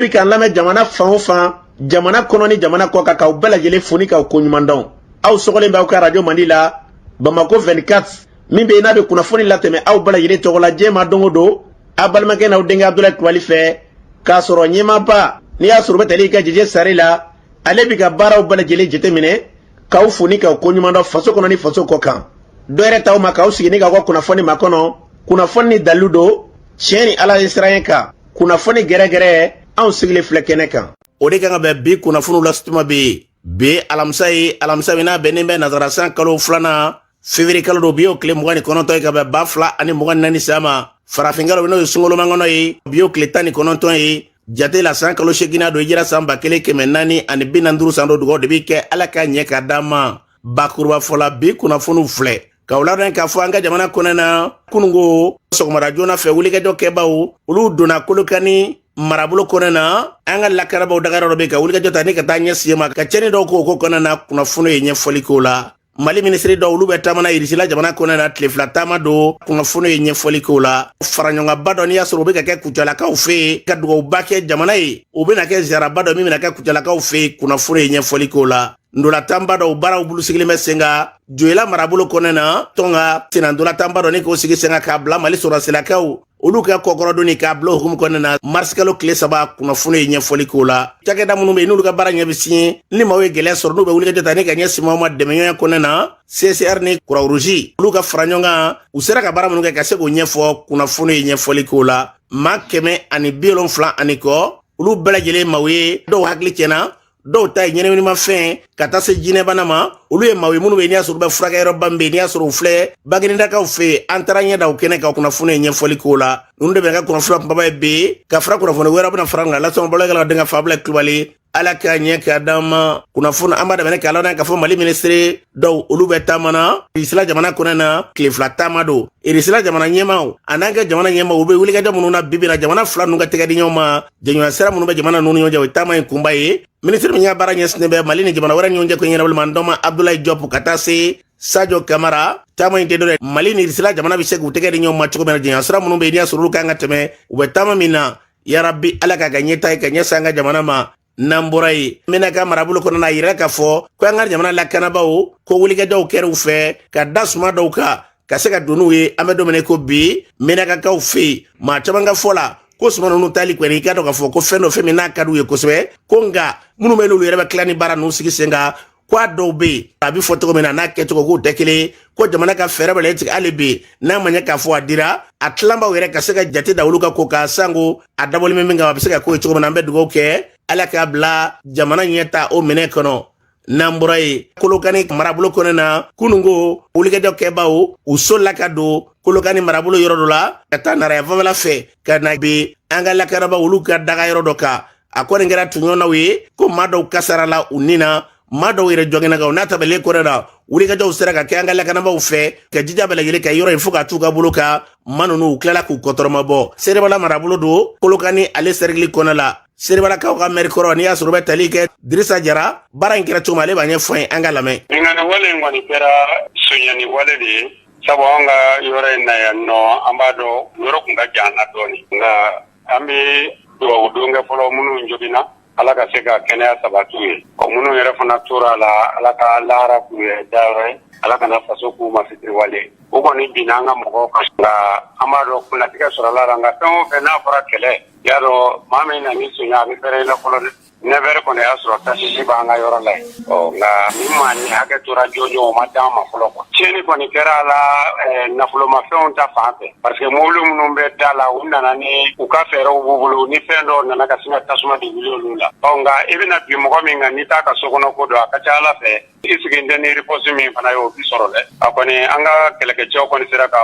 Bi k'an lamɛn jamana fan o fan, jamana kɔnɔ ni jamana kɔ kan, k'aw bɛɛ lajɛlen fo ni k'aw koɲuman dɔn. Aw sɔgɔlen b'aw ka arajo Mandi la, Bamako 24, min bɛ yen n'a bɛ kunnafoni latɛmɛ aw bɛɛ lajɛlen tɔgɔ la diɲɛ ma don o don, aw balimakɛ n'aw denkɛ Abudulayi Kulubali fɛ, k'a sɔrɔ ɲɛmaaba n'i y'a sɔrɔ u bɛ tali kɛ Jɛjɛ Sare la, ale bɛ ka baaraw bɛɛ lajɛlen jateminɛ, k'aw fo ni k'aw koɲuman dɔn faso kɔnɔ ni faso kɔ kan. Dɔ yɛrɛ t'aw ma k'aw sigi ni k'aw ka kunnafoni makɔnɔ, kunnafoni ni dalilu don, tiɲɛ ni Ala ye siran kan, kunnafoni gɛrɛgɛrɛ, anw sigilen filɛ kɛnɛ kan. O de kan ka bɛn bi kunnafoniw la tuma bɛ yen. Bi alamisa ye, alamisa min n'a bɛnnen bɛ nazara san kalo filanan, février kalo don, bi y'o tile 29 ye ka bɛn 2024 san ma. Farafinkalo, n'o ye sunkalomakɔnɔ ye, bi y'o tile 19 ye jate la, san kalo seeginna don, i jira san 1445 san don. Dugawu de bi kɛ, Ala ka ɲɛ ka d'an ma. Bakuruba fɔla, bi kunnafoniw filɛ k'aw ladɔn k'a fɔ an ka jamana kɔnɔ na, kunungo sɔgɔmada joona fɛ, wulikajɔ kɛbaw olu donna Kolokani marabolo kɔnɔ na. An ka lakanabaw dagayɔrɔ dɔ bɛ ka wulikajɔ ta ni ka taa ɲɛsin ma ka cɛnni dɔw k'o ko kɔnɔ na. Kunnafoni ye ɲɛfɔli k'o la. Mali minisiri dɔw, olu bɛ taamana Irisila jamana kɔnɔ na, tile 2 taama don. Kunnafoni ye ɲɛfɔli k'o la. Faraɲɔgɔnba dɔ, n'i y'a sɔrɔ u bɛ ka kɛ Kucalakaw fɛ yen, ka dugawuba kɛ jamana ye, u bɛna kɛ ziyaraba dɔ min bɛna kɛ Kucalakaw fɛ yen. Kunnafoni ye ɲɛfɔli k'o la. Ndolatanba dɔw baaraw bolo sigilen bɛ sen kan Joyila marabolo kɔnɔ na. Tɔn ka senna ndolatanba dɔ ni k'o sigi sen kan k'a bila Mali sɔrɔsilakaw olu ka kɔkɔrɔdonni k'a bila o hukumu kɔnɔna na, marisikalo tile 3. Kunnafoni ye ɲɛfɔli k'o la. Cakɛda minnu bɛ yen n'olu ka baara ɲɛ bɛ siɲɛ ni maaw ye gɛlɛya sɔrɔ, n'u bɛ wulikajɔ ta ni ka ɲɛsin maaw ma dɛmɛɲɔgɔnya kɔnɔna na, CCR ni Croix-Rouge, olu ka fara ɲɔgɔn kan, u sera ka baara minnu kɛ ka se k'o ɲɛfɔ. Kunnafoni ye ɲɛfɔli k'o la. Maa 170 ani kɔ, olu bɛɛ lajɛlen maaw ye, dɔw hakili tiɲɛna, dɔw ta ye ɲɛnaminimafɛn ka taa se jinɛbana ma. Olu ye maaw ye minnu bɛ yen n'i y'a sɔrɔ u bɛ furakɛyɔrɔba min bɛ yen, n'i y'a sɔrɔ u filɛ Baginedakaw fɛ yen. An taara ɲɛ da o kɛnɛ kan. Kunnafoni ye ɲɛfɔli k'o la. Ninnu de bɛ ka kunnafoni kunbaba ye bi, ka fara kunnafoni wɛrɛ bɛna fara kan lasɔn balokɛla denkɛ Fabila Kulubali. Ala k'a ɲɛ k'a d'an ma. Kunnafoni an b'a daminɛ k'a ladɔn k'a fɔ Mali minisiri dɔw, olu bɛ taama na Irisila jamana kɔnɔ na, tile 2 taama don. Irisila jamana ɲɛmaaw an'an ka jamana ɲɛmaaw, u bɛ wulikajɔ minnu na bibi na, jamana fila ninnu ka tɛgɛ di ɲɔgɔn ma, jɛɲɔgɔnya sira minnu bɛ jamana ninnu ni ɲɔgɔn cɛ, o ye taama in kunba ye. Minisiri min ka baara ɲɛsinnen bɛ Mali ni jamana wɛrɛ ni ɲɔgɔn cɛ ko ɲɛnabɔli ma, dɔn Abdulayi Jɔpu ka taa se Sadio Kamara, taama in tɛ dɔ ye, Mali ni Irisila jamana bɛ se k'u tɛgɛ di ɲɔgɔn ma cogo min na, jɛɲɔgɔnya sira minnu bɛ yen n'i y'a sɔrɔ olu kan ka tɛmɛ, u bɛ taama min na. Yarabi, Ala k'a ka ɲɛta ye ka ɲɛsin an ka jamana ma. N'an bɔra yen, Menaka marabolo kɔnɔ na, yira k'a fɔ ko an ka jamana lakanabaaw ko wulikajɔw kɛra u fɛ ka da suma dɔw kan ka se ka don n'u ye. An bɛ don min na ko bi, Menakakaw fɛ yen, maa caman ka fɔ la ko suma ninnu tali kɔni, i k'a dɔn k'a fɔ ko fɛn dɔ, fɛn min n'a ka d'u ye kosɛbɛ, ko nka minnu bɛ n'olu yɛrɛ bɛ tila ni baara ninnu sigi sen kan, ko a dɔw bɛ yen, a bɛ fɔ cogo min na n'a kɛcogo k'o tɛ kelen, ko jamana ka fɛɛrɛ bɛ tigɛ hali bi n'a ma ɲɛ k'a fɔ a dira a tilanbaw yɛrɛ ka se ka jate da olu ka ko kan, sango a dabɔlen bɛ min kan, a bɛ se ka k'o ye cogo min na. An bɛ dugawu kɛ, Ala k'a bila jamana ɲɛ ta o minɛ kɔnɔ. N'an bɔra yen, Kolokani marabolo kɔnɔ na, kunungo wulikajɔ kɛbaw u solila ka don Kolokani marabolo yɔrɔ dɔ la ka taa Naraya fanfɛla fɛ ka na bi an ka lakanabaw olu ka daga yɔrɔ dɔ kan. A kɔni kɛra tɔɲɔnaw ye ko maa dɔw kasara la u ni na, maa dɔw yɛrɛ jɔngɛnna kan. O n'a tabalen kɔnɔ na, wulikajɔw sera ka kɛ an ka lakanabaaw fɛ ka jija bɛɛ lajɛlen ka yɔrɔ in fo ka t'u ka bolo kan. Ma ninnu, u tilala k'u kɔtɔrɔmabɔ. Serebala marabolo don, Kolokani ale sɛrigili kɔnɔ la, Serebalakaw ka mɛri kɔrɔ, n'i y'a sɔrɔ u bɛ tali kɛ Dirisa Jara, baara in kɛra cogo min, ale b'a ɲɛfɔ an ye, an ka lamɛn. Binkanni wale in kɔni kɛra sonyani wale de ye, sabu an ka yɔrɔ in na yan nɔ, an b'a dɔn yɔrɔ kun ka jan an na dɔɔni, nka an bɛ dugawu don kɛ fɔlɔ, minnu joginna, Ala ka se ka kɛnɛya sabati u ye, ɔ minnu yɛrɛ fana tora a la, Ala ka lahara k'u ye dayɔrɔ ye, Ala kana faso k'u ma fitiriwale. O kɔni binna an ka mɔgɔw kan, nka an b'a dɔn kunnatigɛ sɔrɔla la. Nka fɛn o fɛn n'a fɔra kɛlɛ, y'a dɔn maa min na ni sonya, a bɛ fɛrɛ i la fɔlɔ dɛ. 9 heures kɔni y'a sɔrɔ tasisi b'an ka yɔrɔ la yen, ɔ nka ni maa ni hakɛ tora jɔnjɔn, o ma d'an ma fɔlɔ quoi. Tiɲɛni kɔni kɛra a la nafolomafɛnw ta fan fɛ, parce que mobili minnu bɛ da la, u nana ni u ka fɛɛrɛw b'u bolo, ni fɛn dɔw nana ka sin ka tasuma de wuli olu la. Ɔ nka i bɛna bi mɔgɔ min kan, n'i t'a ka sokɔnɔ ko dɔn, a ka ca Ala fɛ i sigilen tɛ ni riposte min fana ye, o bi sɔrɔ dɛ. A kɔni, an ka kɛlɛkɛcɛw kɔni sera ka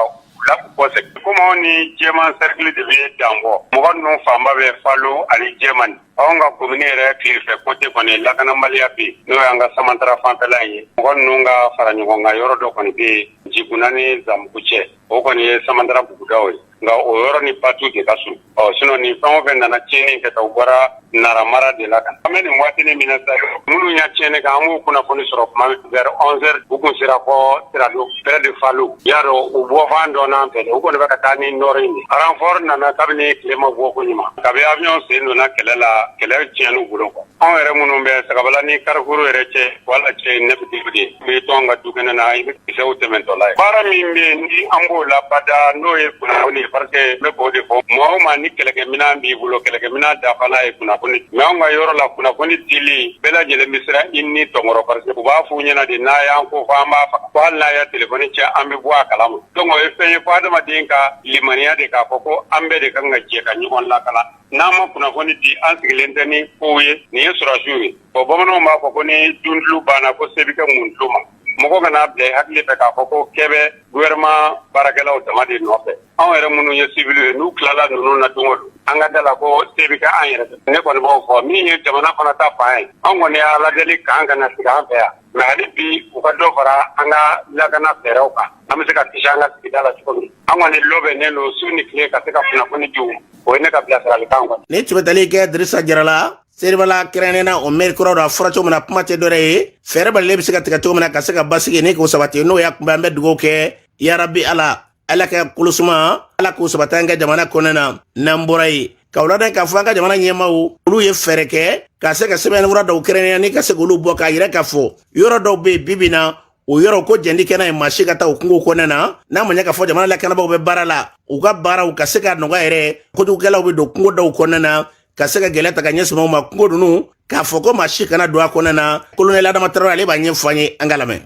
la kɔsegin, komi anw ni Jɛman cercle de bɛ dan bɔ, mɔgɔ ninnu fanba bɛ Falo ani Jɛman. Anw ka commune yɛrɛ tilefɛ côté kɔni, lakanabaliya bɛ yen, n'o y'an ka Samantara fanfɛla in ye. Mɔgɔ ninnu ka fara ɲɔgɔn kan yɔrɔ dɔ kɔni bɛ yen, Jiguna ni Zanbugu cɛ. O kɔni ye Samandara bugudaw ye, nka o yɔrɔ ni Batu de ka surun. Ɔ sinon, nin fɛn o fɛn nana tiɲɛni kɛ, u bɔra Nara mara de la. Kan an bɛ nin waati min na sa, minnu y'a tiɲɛni kɛ, an b'u kunnafoni sɔrɔ tuma min, vers 11 heures, u kun sera fɔ Sirado, près de Falo. Y'a dɔn, u bɔfan dɔ n'an fɛ, u kɔni bɛ ka taa ni nord in de. Renfort nana kabini tile ma bɔ koɲuman, kabi avion sen donna kɛlɛ la, kɛlɛ tiɲɛn'u bolo quoi. Anw yɛrɛ minnu bɛ Sagabala ni Carrefour yɛrɛ cɛ, wala cɛ ne bɛ de bɛ to an ka du kɛnɛ na, i bɛ kisɛw tɛmɛtɔla ye. Baara min bɛ yen ni an b'o la bada, n'o ye kunnafoni ye, parce que n bɛ k'o de fɔ, maa o maa ni kɛlɛkɛminɛn b'i bolo, kɛlɛkɛminɛn dafala ye kunnafoni. Mais anw ka yɔrɔ la, kunnafoni dili, bɛɛ lajɛlen bɛ siran i ni tɔnkɔrɔ, parce que u b'a f'u ɲɛna de, n'a y'an ko fɔ, an b'a faga, ko hali n'a ya téléphone cɛ, an bɛ bɔ a kalama. Donc o ye fɛn ye fo adamaden ka limaniya de, k'a fɔ ko an bɛɛ de kan ka jɛ ka ɲɔgɔn lakana. N'an ma kunnafoni di, an sigilen tɛ ni kow ye. Nin ye sɔrɔdasiw ye. Bon, bamananw b'a fɔ ko ni duntulu banna, ko se bɛ kɛ muntulu ma. Mɔgɔ kana bila i hakili fɛ k'a fɔ ko kɛ bɛ gouvernement baarakɛlaw dama de nɔfɛ. Anw yɛrɛ minnu ye civil ye, n'u tilala ninnu na don o don, an ka da la ko se bɛ kɛ an yɛrɛ. Ne kɔni b'o fɔ. Min ye jamana fana ta fan ye, an kɔni ye Ala deli k'an kana sigi an fɛ yan, mais hali bi u ka dɔ fara an ka lakana fɛɛrɛw kan, an bɛ se ka kisi an ka sigida la cogo min. An kɔni labɛnnen don su ni tile ka se ka kunnafoni di. O ye ne ka bilasiralikan kɔni. Ni tun bɛ tali kɛ Dirisa Jarala Seribala, kɛrɛnkɛrɛnnen na o maire kura don. A fɔra cogo min na, kuma tɛ dɔwɛrɛ ye, fɛɛrɛ balilen bɛ se ka tigɛ cogo min na ka se ka basigi ni k'o sabati, n'o y'a kunbɛ. An bɛ dugawu kɛ, yarabi Ala, Ala ka kolosuma, Ala k'o sabati an ka jamana kɔnɔna na. N'an bɔra yen, ka wulada k'a fɔ an ka jamana ɲɛmaw, olu ye fɛɛrɛ kɛ ka se ka sɛbɛnfura dɔw kɛrɛnkɛrɛnnenya ni ka se k'olu bɔ, k'a yira k'a fɔ yɔrɔ dɔw bɛ yen bi bi na, o yɔrɔ ko jɛndi kɛnɛ ye, maa si ka taa o kungo kɔnɔna na. N'a ma ɲɛ k'a fɔ jamana lakanabaaw bɛ baara la, u ka baaraw ka se ka nɔgɔya yɛrɛ, kojugukɛlaw bɛ don kungo dɔw kɔnɔna na ka se ka gɛlɛya ta ka ɲɛsin ma kungo ninnu, k'a fɔ ko maa si kana don a kɔnɔna na. Kolonɛli Adama Tarawele, ale b'a ɲɛfɔ an ye, an ka lamɛn.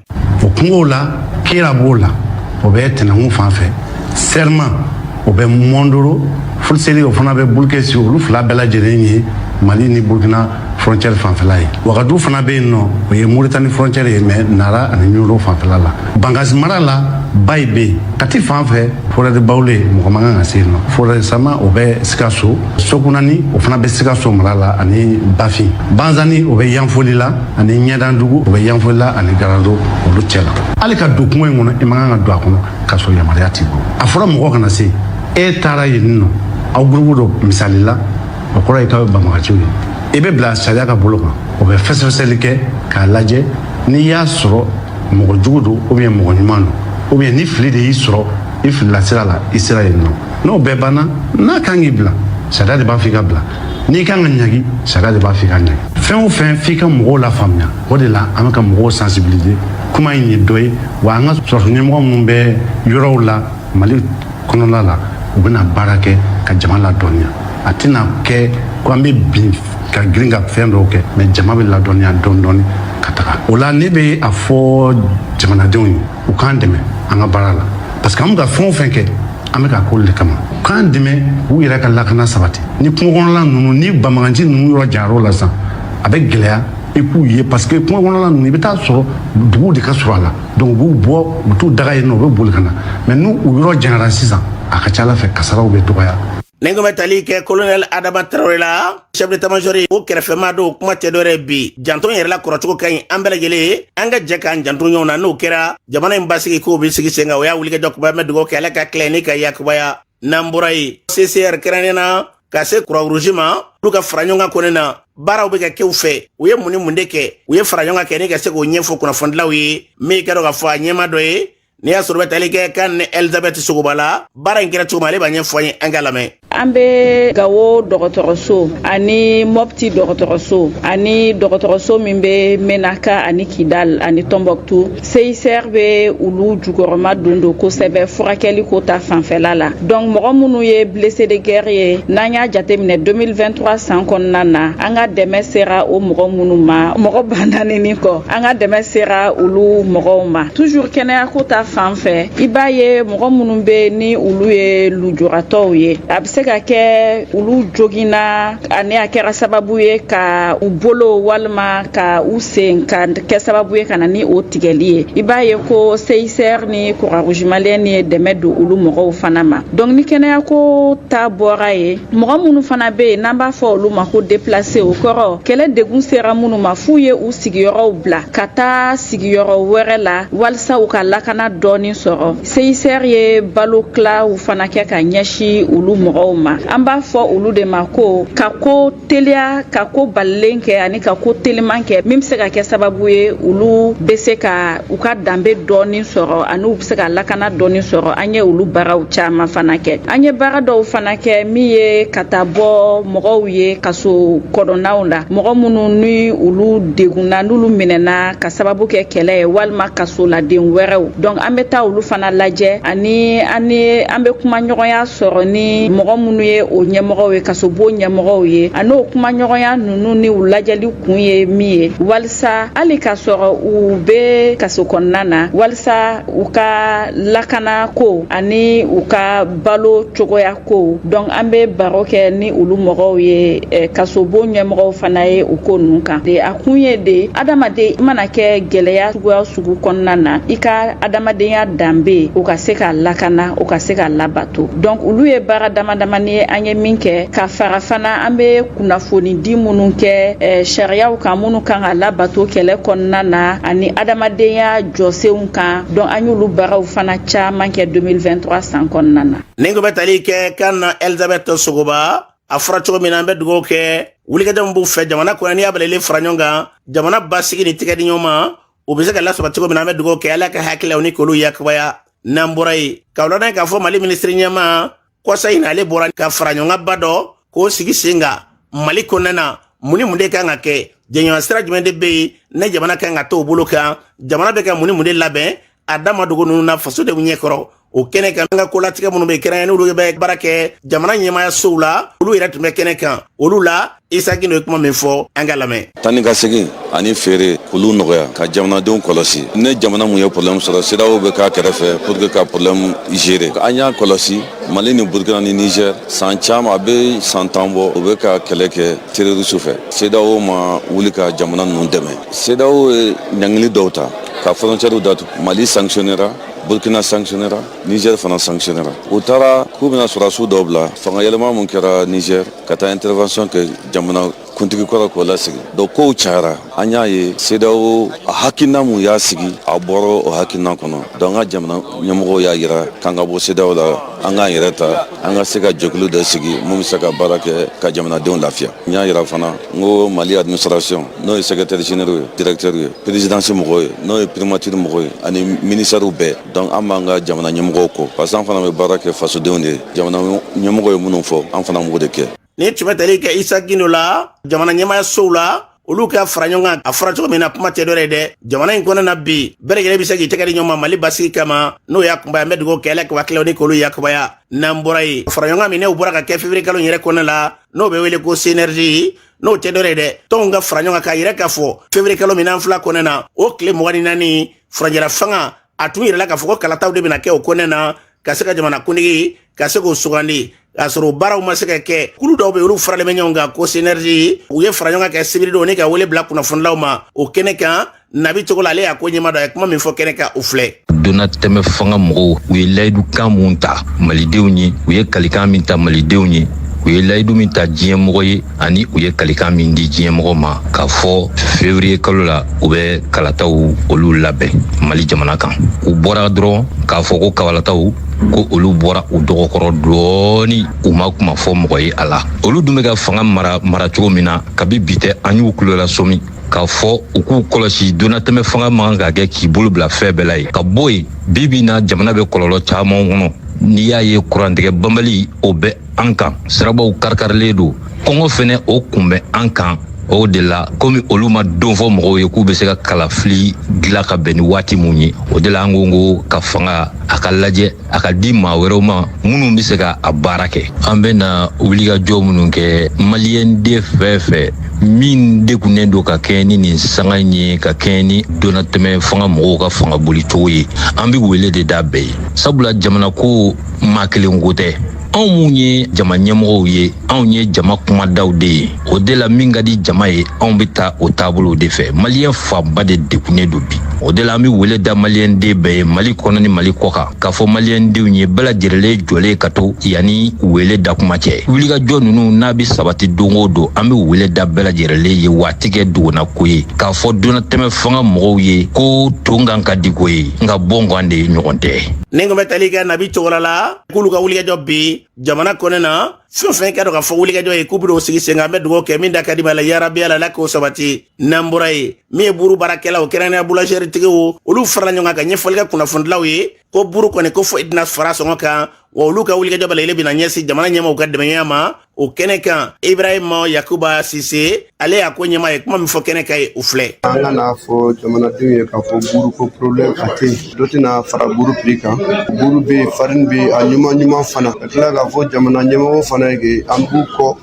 O kungow la, Kira b'o la, o bɛ Tɛnɛnkun fan fɛ, Sɛrima, o bɛ Mɔndoro, Fuliseli, o fana bɛ Bulukesi. Olu fila bɛɛ lajɛlen ye Mali ni Burukina frontière fanfɛla ye. Wagadu fana bɛ yen nɔ, o ye Moritani frontière ye, mais Nara ani Ɲoro fanfɛla la. Bankasi mara la, Bayi bɛ yen. Kati fan fɛ, forêt de Bawule, mɔgɔ man kan ka se yen nɔ. Forêt de Sama, o bɛ Sikaso. Sokunani, o fana bɛ Sikaso mara la, ani Bafin. Banzani, o bɛ Yanfoli la, ani Ɲɛdandugu, o bɛ Yanfoli la ani Garado, olu cɛ la. Hali ka don kungo in kɔnɔ, i man kan ka don a kɔnɔ k'a sɔrɔ yamaruya t'i bolo. A fɔra mɔgɔ kana se. E taara yen nɔ, aw gurupu dɔ misali la, o kɔrɔ ye k'aw ye banbagaciw ye, i bɛ bila sariya ka bolo kan. O bɛ fɛsɛfɛsɛli kɛ k'a lajɛ n'i y'a sɔrɔ mɔgɔ jugu don ou bien mɔgɔ ɲuman don, ou bien ni fili de y'i sɔrɔ, i filila sira la, i sera yen nɔ. N'o bɛɛ banna, n'a kan k'i bila, sariya de b'a fɔ i ka bila. N'i kan ka ɲagi, sariya de b'a fɔ i ka ɲagi. Fɛn o fɛn, f'i ka mɔgɔw lafaamuya. O de la an bɛ ka mɔgɔw sensibiliser. Kuma in ye dɔ ye wa. An ka sɔrɔdasi ɲɛmɔgɔ minnu bɛ yɔrɔw la Mali kɔnɔna la, u bɛna baara kɛ ka jama ladɔnniya. A tɛna kɛ ko an bɛ bin ka girin ka fɛn dɔw kɛ, mais jama bɛ ladɔnniya dɔɔni dɔɔni ka taga. O la, ne bɛ a fɔ jamanadenw ye, u k'an dɛmɛ an ka baara la, parce que an bɛ ka fɛn o fɛn kɛ, an bɛ ka k'olu de kama. U k'an dɛmɛ k'u yɛrɛ ka lakana sabati. Ni kungo kɔnɔla ninnu ni banbagaci ninnu yɔrɔ janyar'o la sisan, a bɛ gɛlɛya i k'u ye, parce que kungo kɔnɔla ninnu, i bɛ taa sɔrɔ duguw de ka surun a la. Donc u b'u bɔ, u bɛ t'u daga yen nɔ, u bɛ boli ka na. Mais n'u u yɔrɔ janyara sisan, a ka ca Ala fɛ, kasaraw bɛ dɔgɔya. Ni ko bɛ tali kɛ colonel Adama Tarawele la, chef d'état major, o kɛrɛfɛma dɔw, kuma tɛ dɔwɛrɛ, bi janto yɛrɛ la kɔrɔcogo ka ɲi. An bɛɛ lajɛlen, an ka jɛ k'an janto ɲɔgɔn na. N'o kɛra, jamana in basigi k'o bɛ sigi sen kan. O y'a wulikajɔ kuba bɛ dugawu kɛ, Ala ka tila ni ka yakubaya. N'an bɔra yen, CCR, kɛrɛnkɛrɛnnen na ka se Croix-Rouge ma, olu ka fara ɲɔgɔn kan kɔni na, baaraw bɛ ka kɛ u fɛ. U ye mun ni mun de kɛ? U ye fara ɲɔgɔn kan kɛ ni ka se k'o ɲɛfɔ kunnafonidilaw ye. Min kɛ dɔn k'a fɔ a ɲɛma dɔ ye, n'i y'a sɔrɔ bɛ tali kɛ kan ni Elizabeth Sogoba la, baara in kɛra cogo min, ale b'a ɲɛfɔ an ye, an ka lamɛn. An bɛ Gawo dɔgɔtɔrɔso ani Mɔpti dɔgɔtɔrɔso ani dɔgɔtɔrɔso min bɛ Menaka ani Kidal ani Tɔnbɔkutu, CICR bɛ olu jukɔrɔma don don kosɛbɛ furakɛli ko ta fanfɛla la. Donc mɔgɔ minnu ye blessé de guerre ye, n'an y'a jateminɛ 2023 san kɔnɔna na, an ka dɛmɛ sera o mɔgɔ minnu ma, mɔgɔ 40,000 ni kɔ, an ka dɛmɛ sera olu mɔgɔw ma. Toujours kɛnɛya ko ta fan fɛ, i b'a ye mɔgɔ minnu bɛ ni olu ye lujuratɔw ye, a bɛ se ka kɛ olu joginna ani a kɛra sababu ye ka u bolo walima ka u sen ka kɛ sababu ye ka na ni o tigɛli ye, i b'a ye ko CICR ni Croix-Rouge malienne ye dɛmɛ don olu mɔgɔw fana ma. Donc ni kɛnɛya ko ta bɔra ye, mɔgɔ minnu fana bɛ yen n'an b'a fɔ olu ma ko déplacé, o kɔrɔ kɛlɛ degun sera minnu ma f'u ye u sigiyɔrɔw bila ka taa sigiyɔrɔ wɛrɛ la walasa u ka lakana. dɔɔni sɔrɔ. CICR ye balo tilaw fana kɛ ka ɲɛsin olu mɔgɔw ma. An b'a fɔ olu de ma ko ka ko teliya, ka ko balilen kɛ ani ka ko teliman kɛ min bɛ se ka kɛ sababu ye olu bɛ se ka u ka danbe dɔɔni sɔrɔ ani u bɛ se ka lakana dɔɔni sɔrɔ. An ye olu baaraw caman fana kɛ. An ye baara dɔw fana kɛ min ye ka taa bɔ mɔgɔw ye kaso kɔnɔnaw la, mɔgɔ minnu ni olu degunna, n'olu minɛna ka sababu kɛ kɛlɛ ye walima kasoladen wɛrɛw. Donc an bɛ taa olu fana lajɛ ani an bɛ kumaɲɔgɔnya sɔrɔ ni mɔgɔ minnu ye o ɲɛmɔgɔw ye, kasobon ɲɛmɔgɔw ye. Ani o kumaɲɔgɔnya ninnu ni u lajɛli kun ye min ye, walisa hali k'a sɔrɔ u bɛ kaso kɔnɔna na, walisa u ka lakana ko ani u ka balo cogoya ko. Donc an bɛ baro kɛ ni olu mɔgɔw ye, kasobon ɲɛmɔgɔw fana ye o ko ninnu kan. A kun ye de, adamaden i mana kɛ gɛlɛya suguya sugu kɔnɔna na, i ka adamadenya danbe o ka se ka lakana, o ka se ka labato. Donc olu ye baara dama damani ye an ye min kɛ. Ka fara fana, an bɛ kunnafoni di minnu kɛ sariyaw kan minnu kan ka labato kɛlɛ kɔnɔna na ani adamadenya jɔsenw kan. Donc an y'olu baaraw fana caman kɛ 2023 san kɔnɔna na. Nin ko bɛ tali kɛ kan na Elizabeth Sogoba. A fɔra cogo min na, an bɛ dugawu kɛ wulikajɔ min b'u fɛ jamana kɔnɔ, n'i y'a balalen fara ɲɔgɔn kan, jamana basigi ni tigɛ di ɲɔgɔn ma, o bɛ se ka lasɔrɔ cogo min na. An bɛ dugawu kɛ Ala ka hakililaw ni k'olu yakubaya. N'an bɔra yen, ka wulada k'a fɔ Mali minisiri ɲɛmaa kɔsa in, ale bɔra ka fara ɲɔgɔn kan ba dɔ k'o sigi sen kan Mali kɔnɔna na. Mun ni mun de kan ka kɛ? Jɛɲɔgɔn sira jumɛn de bɛ yen ne jamana kan ka to o bolo kan? Jamana bɛ ka mun ni mun de labɛn a da ma dogo ninnu na faso de ɲɛkɔrɔ? O kɛnɛ kan, an ka kolatigɛ minnu bɛ kɛrɛnkɛrɛn, n'olu bɛ baara kɛ jamana ɲɛmaaya sow la, olu yɛrɛ tun bɛ kɛnɛ kan. Olu la, Isa Gindo ye kuma min fɔ, an ka lamɛn. Tan ka segin ani feere k'olu nɔgɔya, ka jamanadenw kɔlɔsi. Ne jamana mun ye problème sɔrɔ, CEDEAO bɛ k'a kɛrɛfɛ pour que ka problème gérer. An y'a kɔlɔsi, Mali ni Burkina ni Niger, san caman, a bɛ san 10 bɔ, u bɛ ka kɛlɛ kɛ terroriste fɛ. CEDEAO ma wuli ka jamana ninnu dɛmɛ. CEDEAO ye ɲangili dɔw ta ka frontière datugu. Mali sanctionnera, Burkina sanctionnera, Niger fana sanctionnera. U taara k'u bɛna sɔrɔdasiw dɔw bila. Fanga yɛlɛma mun kɛra Niger, ka taa intervention kɛ jamana kuntigi kɔrɔ k'o lasigi. Donc kow cayara. An y'a ye, CEDEAO a hakilina mun y'a sigi, a bɔra o hakilina kɔnɔ. Donc an ka jamana ɲɛmɔgɔw y'a yira k'an ka bɔ CEDEAO la, an k'an yɛrɛ ta, an ka se ka jɛkulu dɔ sigi mun bɛ se ka baara kɛ ka jamanadenw lafiya. N y'a yira fana n ko Mali administration, n'o ye secrétaire généraux ye, directeur ye, présidence mɔgɔw ye, n'o ye primature mɔgɔw ye, ani ministère bɛɛ. Donc an b'an ka jamana ɲɛmɔgɔw kɔ, parce que an fana bɛ baara kɛ fasodenw de ye. Jamana ɲɛmɔgɔ ye minnu fɔ, an fana b'o de kɛ. Ni tun bɛ tali kɛ Isa Gindo la, jamana ɲɛmaaya sow la, olu ka fara ɲɔgɔn kan. A fɔra cogo min na, kuma tɛ dɔwɛrɛ ye dɛ, jamana in kɔnɔna na bi, bɛɛ lajɛlen bɛ se k'i tɛgɛ di ɲɔgɔn ma Mali basigi kama. N'o y'a kunba, an bɛ dugawu kɛ Ala ka hakililaw ni k'olu yakubaya. N'an bɔra yen, fara ɲɔgɔn kan min n'o bɔra ka kɛ février kalo in yɛrɛ kɔnɔna la, n'o bɛ wele ko CNRG, n'o tɛ dɔwɛrɛ ye dɛ, tɔnw ka fara ɲɔgɔn kan k'a yɛrɛ k'a fɔ février kalo min n'an fila kɔnɔna na, o tile 24, furancɛla fanga a tun yɛrɛ la k'a fɔ ko kalataw de bɛna kɛ o kɔnɔna na, ka se ka jamana kuntigi ka se k'o sugandi. K'a sɔrɔ o baaraw ma se ka kɛ. Kulu dɔw bɛ, olu faralen bɛ ɲɔgɔn kan ko CNRG. U ye fara ɲɔgɔn kan kɛ sibiridon ni ka wele bila kunnafonilaw ma o kɛnɛ kan. Nabi cogo la, ale y'a ko ɲɛma dɔ, a ye kuma min fɔ kɛnɛ kan, o filɛ. Donnatɛmɛ fanga mɔgɔw, u ye layidu kan mun ta malidenw ye, u ye kalikan min ta malidenw ye, u ye layidu min ta diɲɛmɔgɔ ye, ani u ye kalikan min di diɲɛmɔgɔ ma k'a fɔ février kalo la u bɛ kalataw olu labɛn Mali jamana kan, u bɔra dɔrɔn k'a fɔ ko kalataw ko olu bɔra u dɔgɔkɔrɔ dɔɔni, u ma kuma fɔ mɔgɔ ye a la. Olu dun bɛ ka fanga mara mara cogo min na, kabi bi tɛ, an y'u kulola sɔmi k'a fɔ u k'u kɔlɔsi. Donnatɛmɛ fanga man kan ka kɛ k'i bolo bila fɛn bɛɛ la ye ka bɔ yen. Bi bi na, jamana bɛ kɔlɔlɔ caman kɔnɔ. N'i y'a ye, kurantigɛ banbali o bɛ an kan, sirabaw karikarilen don, kɔngɔ fɛnɛ o kun bɛ an kan. O de la, komi olu ma don fɔ mɔgɔw ye k'u bɛ se ka kalafili dilan ka bɛn ni waati mun ye, o de la an ko ka fanga a ka lajɛ, a ka di maa wɛrɛw ma minnu bɛ se ka a baara kɛ. An bɛ na wulikajɔ minnu kɛ, maliyɛn den fɛn fɛn min degunnen don ka kɛɲɛ ni nin sanga in ye, ka kɛɲɛ ni donnatɛmɛ fanga mɔgɔw ka fanga boli cogo ye, an bɛ wele de da bɛɛ ye, sabula jamana ko maa kelen ko tɛ. Anw mun ye jama ɲɛmɔgɔw ye, anw ye jama kumadaw de ye. O de la, min ka di jama ye, anw bɛ taa o taabolow de fɛ. Maliyɛn fanba de degunnen don bi. O de la, an bɛ wele da maliyɛnden bɛɛ ye, Mali kɔnɔ ni Mali kɔ kan, k'a fɔ maliyɛndenw ye bɛɛ lajɛlen jɔlen ka to yanni wele da kuma cɛ. Wulikajɔ ninnu n'a bɛ sabati don o don, an bɛ wele da bɛɛ lajɛlen ye. Waati kɛ duguna ko ye k'a fɔ donnatɛmɛ fanga mɔgɔw ye ko ton kan ka di ko ye, nka bɔn de ye ɲɔgɔn tɛ. Ni kun bɛ tali kɛ Nabi Togola la, k'olu ka wulikajɔ bi jamana kɔnɛ na, fɛn fɛn ka dɔn ka fɔ wulikajɔ ye k'u bɛn'o sigi sen kan, an bɛ dugawu kɛ min da ka di ma la, yarabi Ala la k'o sabati. N'an bɔra yen, min ye buru baarakɛlaw, kɛrɛnkɛrɛnnenya boulangerie tigiw, olu farala ɲɔgɔn kan ka ɲɛfɔli kɛ kunnafonidilaw ye ko buru kɔni ko foyi tɛna fara sɔngɔ kan, wa olu ka wulikajɔ bɛɛ lajɛlen bɛna ɲɛsin jamana ɲɛmaaw ka dɛmɛya ma. O kɛnɛ kan, Ibrahima Yakuba Sise, ale y'a ko ɲɛmaa ye, kuma min fɔ kɛnɛ kan ye, o filɛ. An ka n'a fɔ jamanadenw ye k'a fɔ buru ko problème a tɛ yen, dɔ tɛna fara buru prix kan. Buru bɛ yen, farine bɛ yen, a ɲuman ɲuman fana. Ka tila k'a fɔ jamana ɲɛmɔgɔw fana ye ke an b'u kɔ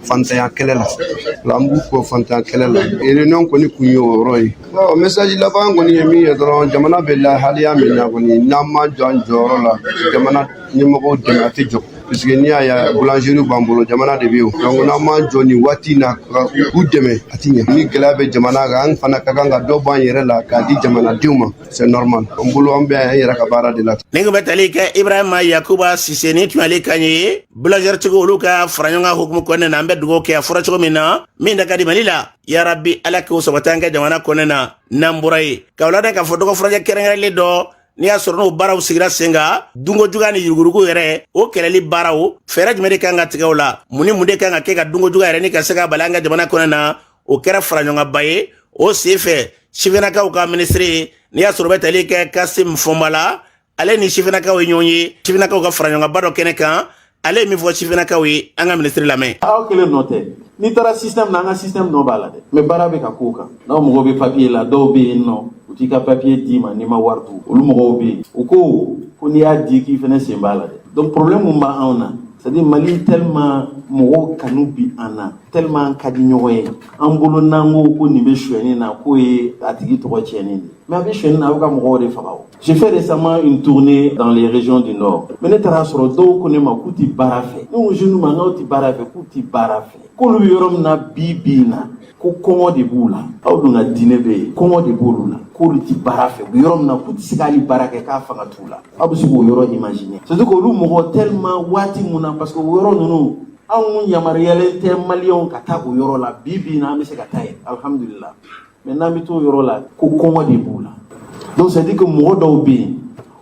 fantanya kɛlɛ la, an b'u kɔ fantanya kɛlɛ la. Réunion kɔni kun ye o yɔrɔ ye. Bon, message laban kɔni ye min ye dɔrɔn, jamana bɛ lahaliya min na kɔni, n'an ma jɔ an jɔyɔrɔ la, jamana ɲɛmɔgɔw dɛmɛ, a tɛ jɔ, puisque n'i y'a ye boulangerie b'an bolo, jamana de bɛ yen. Donc n'an m'an jɔ nin waati in na ka u dɛmɛ, a ti ɲɛ. Ni gɛlɛya bɛ jamana kan, an fana ka kan ka dɔ bɔ an yɛrɛ la k'a di jamanadenw ma, c'est normal. An bolo, an bɛ an yɛrɛ ka baara de la. Ni kun bɛ tali kɛ Ibrahima Yakuba Sise, ni tun y'ale kan ye, boulangerie tigiw, olu ka fara ɲɔgɔn kan hukumu kɔnɔna na. An bɛ dugawu kɛ, a fɔra cogo min na, min da ka di Mali la, yarabi Ala k'o sabati an ka jamana kɔnɔna na. N'an bɔra yen, ka wulada k'a fɔ dɔgɔ furanjɛ kɛrɛnkɛrɛnlen dɔ, n'i y'a sɔrɔ n'o baaraw sigira sen kan, dunko juguya ni yuruguyurugu yɛrɛ, o kɛlɛli baaraw, fɛɛrɛ jumɛn de kan ka tigɛ o la? Mun ni mun de kan ka kɛ ka dunko juguya yɛrɛ ni ka se ka bali an ka jamana kɔnɔna na? O kɛra fara ɲɔgɔnba ye. O sen fɛ, sifinnakaw ka minisiri, n'i y'a sɔrɔ o bɛ tali kɛ Kasim Fɔnba la, ale ni sifinnakaw ye ɲɔgɔn ye sifinnakaw ka fara ɲɔgɔnba dɔ kɛnɛ kan. Ale ye min fɔ sifinnakaw ye, an ka minisiri lamɛn. Aw kelen nɔ tɛ. N'i taara système na, an ka système nɔ b'a la dɛ, mais baara bɛ ka k'o kan. N'aw mago bɛ papier la, dɔw bɛ yen nɔ, u t'i ka papier d'i ma n'i ma wari dun. Olu mɔgɔw bɛ yen, u ko ko n'i y'a di k'i fɛnɛ sen b'a la dɛ. Donc problème mun b'anw na, c'est à dire Mali, tellement mɔgɔw kanu bi an na, tellement an ka di ɲɔgɔn ye, an bolo n'an ko ko nin bɛ sonyɛni na, k'o ye a tigi tɔgɔ tiɲɛni de. Mais a bɛ sonyɛni na, a bɛ ka mɔgɔw de faga. O, j'ai fait récemment une tournée dans les régions du nord, mais ne taara sɔrɔ dɔw ko ne ma k'u ti baara fɛ. Ne ko jeunes ma n'aw ti baara fɛ, k'u ti baara fɛ, k'olu bɛ yɔrɔ min na bi bi in na, ko kɔngɔ de b'u la. Aw dun ka diinɛ bɛ yen, kɔngɔ de b'olu la, k'olu ti baara fɛ. U bɛ yɔrɔ min na, k'u ti se k'ale baara kɛ, k'a fanga t'u la. Aw bɛ se k'o yɔrɔ imaginer? C'est que olu mɔgɔ tellement waati mun na, parce que o yɔrɔ ninnu, anw yamaruyalen tɛ maliyɛnw ka taa o yɔrɔ la. Bi bi in na, an bɛ se ka taa yen, alhamdulillah, mais n'an bɛ t'o yɔrɔ la, ko kɔngɔ de b'u la. Donc c'est à dire que mɔgɔ dɔw bɛ yen,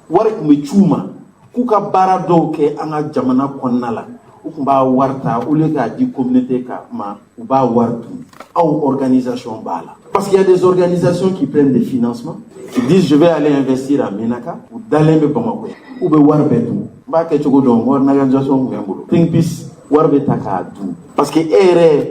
wari tun bɛ c'u ma k'u ka baara dɔw kɛ an ka jamana kɔnɔna la, u tun b'a wari ta, au lieu k'a di communauté ka ma, u b'a wari dun. Aw organisation b'a la, parce qu'il y a des organisations qui prennent des financements, qui disent: je vais aller investir à Menaka. U dalen bɛ Bamakɔ yan, u bɛ wari bɛɛ dun. N b'a kɛ cogo dɔn, organisation tun bɛ n bolo, Think Peace, wari bɛ ta k'a dun, parce que e yɛrɛ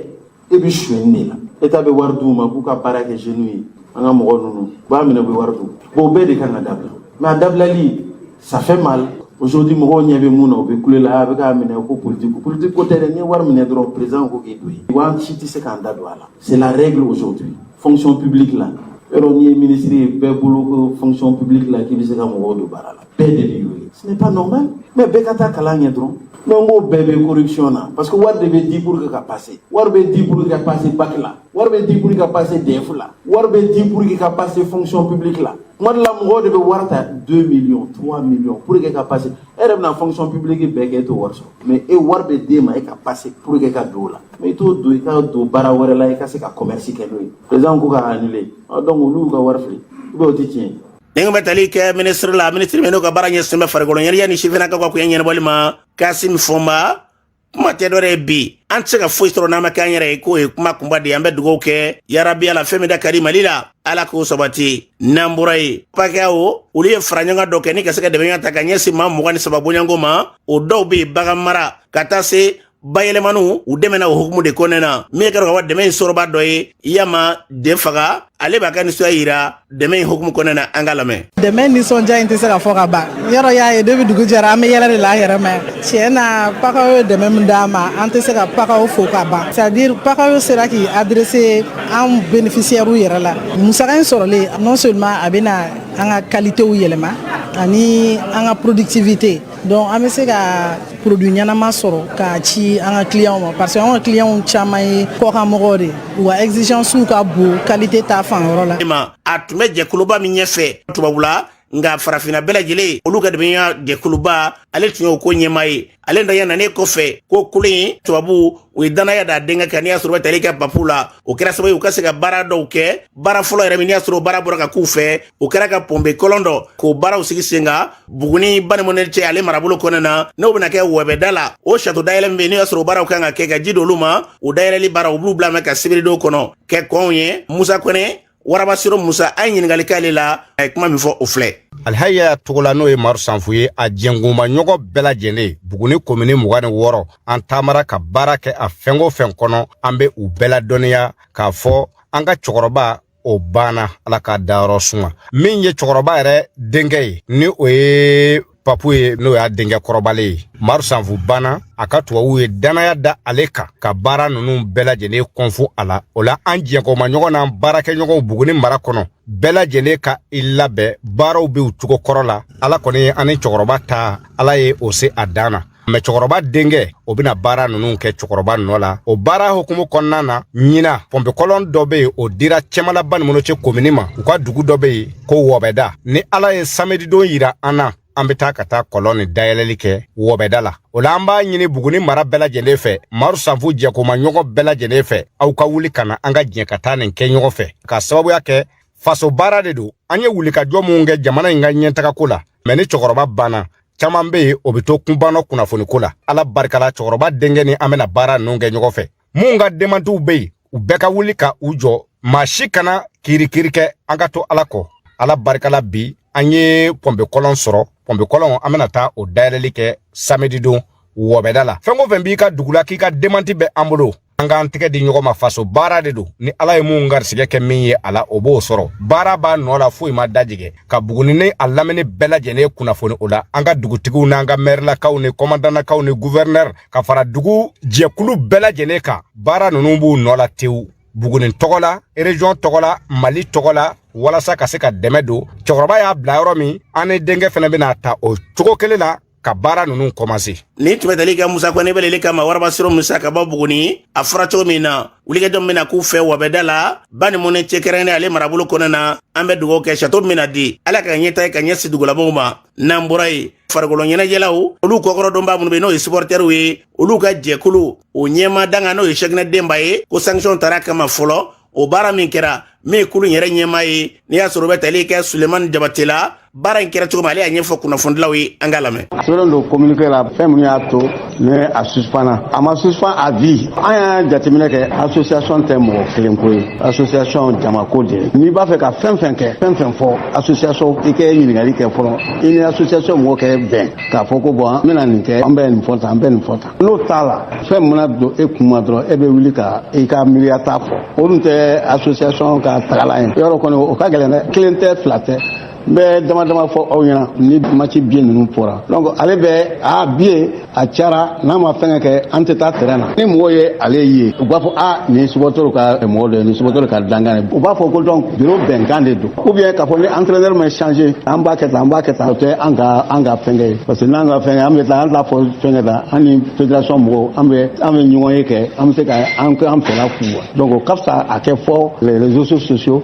e bɛ sonyɛni de la. État bɛ wari d'u ma k'u ka baara kɛ jeunes ye. An ka mɔgɔ ninnu, u b'a minɛ, u bɛ wari dun. Bon, o bɛɛ de kan ka dabila, mais a dabilali, ça fait mal. Aujourd'hui, mɔgɔw ɲɛ bɛ mun na, u bɛ kule la, a bɛ k'a minɛ ko politique. Politique ko tɛ dɛ. N'i ye wari minɛ dɔrɔn, président ko k'i don yen wa, an si tɛ se k'an da don a la. C'est la règle aujourd'hui. Fonction publique la, yɔrɔ n'i ye ministre ye, bɛɛ bolo ko fonction publique la k'i bɛ se ka mɔgɔw don baara la, bɛɛ de b'i wele. Ce n'est pas normal. Mais bɛɛ ka taa kalan kɛ dɔrɔn. Mais n ko bɛɛ bɛ corruption na, parce que wari de bɛ di pour que ka passer. Wari bɛ di pour que ka passer bac la, wari bɛ di pour que ka passer DEF la, wari bɛ di pour que ka passer fonction publique la. Tuma dɔ la, mɔgɔw de bɛ wari ta, 2 millions, 3 millions, pour que ka passer. E yɛrɛ bɛna fonction publique bɛɛ kɛ, e t'o wari sɔrɔ, mais e wari bɛ d'e ma e ka passer pour que ka don o la. Mais i t'o don, i ka don baara wɛrɛ la, i ka se ka commerce kɛ n'o ye. Président ko k'a annuler, donc olu y'u ka wari fili, ou bien o tɛ tiɲɛ ye. Ni kun bɛ tali kɛ minisiri la, minisiri min n'o ka baara ɲɛsin bɛ farikolo ɲɛnajɛ ni sifinnakaw ka koɲɛ ɲɛnabɔli ma, Kasim Fɔnba, kuma tɛ dɔ ye bi, an tɛ se ka foyi sɔrɔ n'an ma kɛ an yɛrɛ ye, k'o ye kuma kunba de ye. An bɛ dugawu kɛ, yarabi Ala, fɛn min da ka di Mali la, Ala k'o sabati. N'an bɔra yen, pakɛw, olu ye fara ɲɔgɔn dɔ kɛ ni ka se ka dɛmɛ ta ka ɲɛsin maa 23 bɔɲɔgɔnko ma. O dɔw bɛ yen, bagan mara ka taa se bayɛlɛmaniw, u dɛmɛna o hukumu de kɔnɔna na. Min ye kɛra ka dɛmɛ in sɔrɔba dɔ ye, Yama den faga, ale b'a ka nisɔndiya yira dɛmɛ in hukumu kɔnɔna na. An ka lamɛn. Dɛmɛ nisɔndiya in tɛ se ka fɔ ka ban. Yɔrɔ y'a ye, depuis dugu jɛra, an bɛ yɛlɛ de la an yɛrɛ ma. Tiɲɛ na, PACAO ye dɛmɛ min d'an ma, an tɛ se ka PACAO fo ka ban. C'est à dire PACAO sera k'i adresser an bénéficiaires yɛrɛ la. Musaka in sɔrɔlen, non seulement a bɛna an ka qualitéw yɛlɛma ani an ka productivité. Donc an bɛ se ka produit ɲɛnama sɔrɔ k'a ci an ka clients ma, parce que an ka clients caman ye kɔkan mɔgɔw de, u ka exigence ka bon qualité ta fan yɔrɔ la. A tun bɛ jɛkuluba min ɲɛfɛ tubabula, nka farafinna bɛɛ lajɛlen, olu ka dɛmɛya jɛkuluba, ale tun y'o ko ɲɛmaa ye. Ale danya nanen kɔfɛ ko kolo in, tubabu u ye danaya da denkɛ kan. N'i y'a sɔrɔ u bɛ tali kɛ Papu la, o kɛra sababu ye u ka se ka baara dɔw kɛ. Baara fɔlɔ yɛrɛ min, n'i y'a sɔrɔ baara bɔra ka k'u fɛ, o kɛra ka pɔnpe kɔlɔn dɔ k'o baaraw sigi sen kan Buguni Banimɔnɛ cɛ, ale marabolo kɔnɔna na, n'o bɛna kɛ Wɔbɛda la. O château dayɛlɛ min bɛ yen, n'o y'a sɔrɔ o baaraw kan ka kɛ ka ji d'olu ma, o dayɛlɛli baara, u b'u bila mɛ ka sibiridenw kɔnɔ kɛ kɔnw ye. Musa Kɔnɛ, Warabasiro Musa, a ye ɲininkali k'ale la, a ye kuma min fɔ, o filɛ. Alihaya Togola, n'o ye Maru Sanfu ye, a jɛnkunma ɲɔgɔn bɛɛ lajɛlen, Buguni komini 26, an taamara ka baara kɛ a fɛn o fɛn kɔnɔ, an bɛ u bɛɛ ladɔnniya k'a fɔ an ka cɛkɔrɔba o banna, Ala k'a dayɔrɔ suma. Min ye cɛkɔrɔba yɛrɛ denkɛ ye, ni o ye Papu ye, n'o y'a denkɛ kɔrɔbalen ye, Maru Sanfu banna, a ka tubabuw ye danaya da ale kan ka baara ninnu bɛɛ lajɛlen kɔnfu a la. O la, an jɛnkɔma ɲɔgɔn n'an baarakɛɲɔgɔnw Buguni mara kɔnɔ bɛɛ lajɛlen ka i labɛn, baaraw bɛ u cogo kɔrɔ la. Ala kɔni an ni cɛkɔrɔba ta, Ala ye o se a dan na. Mɛ cɛkɔrɔba denkɛ, o bɛna baara ninnu kɛ cɛkɔrɔba nɔ la. O baara hukumu kɔnɔna na, ɲina pɔnpekɔlɔn dɔ bɛ yen, o dira Cɛmala Banimɔnɔcɛ komini ma, u ka dugu dɔ bɛ yen ko Wɔbɛda. Ni Ala ye samedidon yira an na, an bɛ taa ka taa kɔlɔn ni dayɛlɛli kɛ Wɔbɛda la. O la, an b'a ɲini Buguni mara bɛɛ lajɛlen fɛ, Maru Sanfu jɛkoma ɲɔgɔn bɛɛ lajɛlen fɛ, aw ka wuli ka na, an ka jɛ ka taa nin kɛ ɲɔgɔn fɛ, ka sababuya kɛ faso baara de don. An ye wulikajɔ mun kɛ jamana in ka ɲɛtagako la, mɛ ni cɛkɔrɔba banna, caman bɛ yen, o bɛ to kunbanɔ kunnafoniko la. Ala barika la, cɛkɔrɔba denkɛ ni an bɛna baara ninnu kɛ ɲɔgɔn fɛ. Mun ka denmantiw bɛ yen, u bɛɛ ka wuli ka u jɔ, maa si kana kiiri-kiiri kɛ, an ka to Ala kɔ. Ala barika la, bi an ye pɔnpe kɔlɔn sɔrɔ. Pɔnpe kɔlɔn, an bɛna taa o dayɛlɛli kɛ samedi don Wɔbɛda la. Fɛn o fɛn b'i ka dugu la, k'i ka demanti bɛ an bolo, an k'an tɛgɛ di ɲɔgɔn ma, faso baara de don. Ni Ala ye mun garisɛgɛ kɛ min ye a la, o b'o sɔrɔ. Baara b'a nɔ la, foyi ma dajigɛ ka Buguni ni a lamini bɛɛ lajɛlen kunnafoni. O la, an ka dugutigiw n'an ka mɛrilakaw ni kɔmandanakaw ni guvɛrnɛr ka fara dugu jɛkulu bɛɛ lajɛlen kan, baara ninnu b'u nɔ la tewu, Buguni tɔgɔ la, région tɔgɔ la, Mali tɔgɔ la, walasa ka se ka dɛmɛ don. Cɛkɔrɔba y'a bila yɔrɔ min, an ni denkɛ fɛnɛ bɛna ta o cogo kelen na ka baara ninnu kɔmanse. Nin tun bɛ tali kɛ Musa Kɔnɛ bɛlɛli kama, Warabasiro Musa ka bɔ Buguni. A fɔra cogo min na, wulikajɔ min bɛna k'u fɛ Wɔbɛda la, ba ni mɔnɛ cɛ kɛrɛnkɛrɛn ale marabolo kɔnɔna na, an bɛ dugawu kɛ château min na di, Ala ka ɲɛta ye ka ɲɛsin dugulamaw ma. N'an bɔra yen, farikolo ɲɛnajɛlaw, olu kɔkɔrɔdonba minnu bɛ, n'o ye supporteriw ye, olu ka jɛkulu o ɲɛma danga, n'o ye Sɛkinɛ Denba ye, ko sanction tara kama fɔlɔ. O baara min kɛra, min ye kulu yɛrɛ ɲɛmaa ye, n'i y'a sɔrɔ o bɛ tali kɛ Sulemani Jabate la, baara in kɛra cogo min, ale y'a ɲɛfɔ kunnafonidilaw ye, an k'a lamɛn. Sɛbɛn don communiqué la, fɛn minnu y'a to ni a suspendra, a ma suspend à vie. An y'a jateminɛ kɛ, association tɛ mɔgɔ kelen ko ye, association jamako de ye. N'i b'a fɛ ka fɛn fɛn kɛ, fɛn fɛn fɔ association, i kɛ ɲininkali kɛ fɔlɔ, i ni association mɔgɔ kɛ bɛn k'a fɔ ko bon, an bɛna nin kɛ, an bɛ nin fɔ tan, an bɛ nin fɔ tan. N'o t'a la, fɛn mana don e kun ma dɔrɔn, e bɛ wuli ka i ka miiriya t'a fɔ. O dun tɛ association ka tagalan ye. Yɔrɔ kɔni, o ka gɛlɛn dɛ, kelen tɛ, fila tɛ. N bɛ dama dama fɔ aw ɲɛna. Ni match billet ninnu fɔra, donc ale bɛ a billet a cayara, n'a ma fɛnkɛ kɛ, an tɛ taa terrain na. Ni mɔgɔw ye ale ye, u b'a fɔ a nin ye supporter ka mɔgɔ dɔ ye, nin supporter ka dankan ye. U b'a fɔ ko donc bureau bɛnkan de don, ou bien k'a fɔ ni entraîneur ma changer, an b'a kɛ tan, an b'a kɛ tan. O tɛ an ka fɛnkɛ ye, parce que n'an ka fɛnkɛ, an bɛ taa, an t'a fɔ fɛnkɛ tan. An ni fédération mɔgɔw, an bɛ ɲɔgɔn ye kɛ, an bɛ se ka an fɛla f'u. Donc o ka fisa a kɛ fɔ les réseaux sociaux.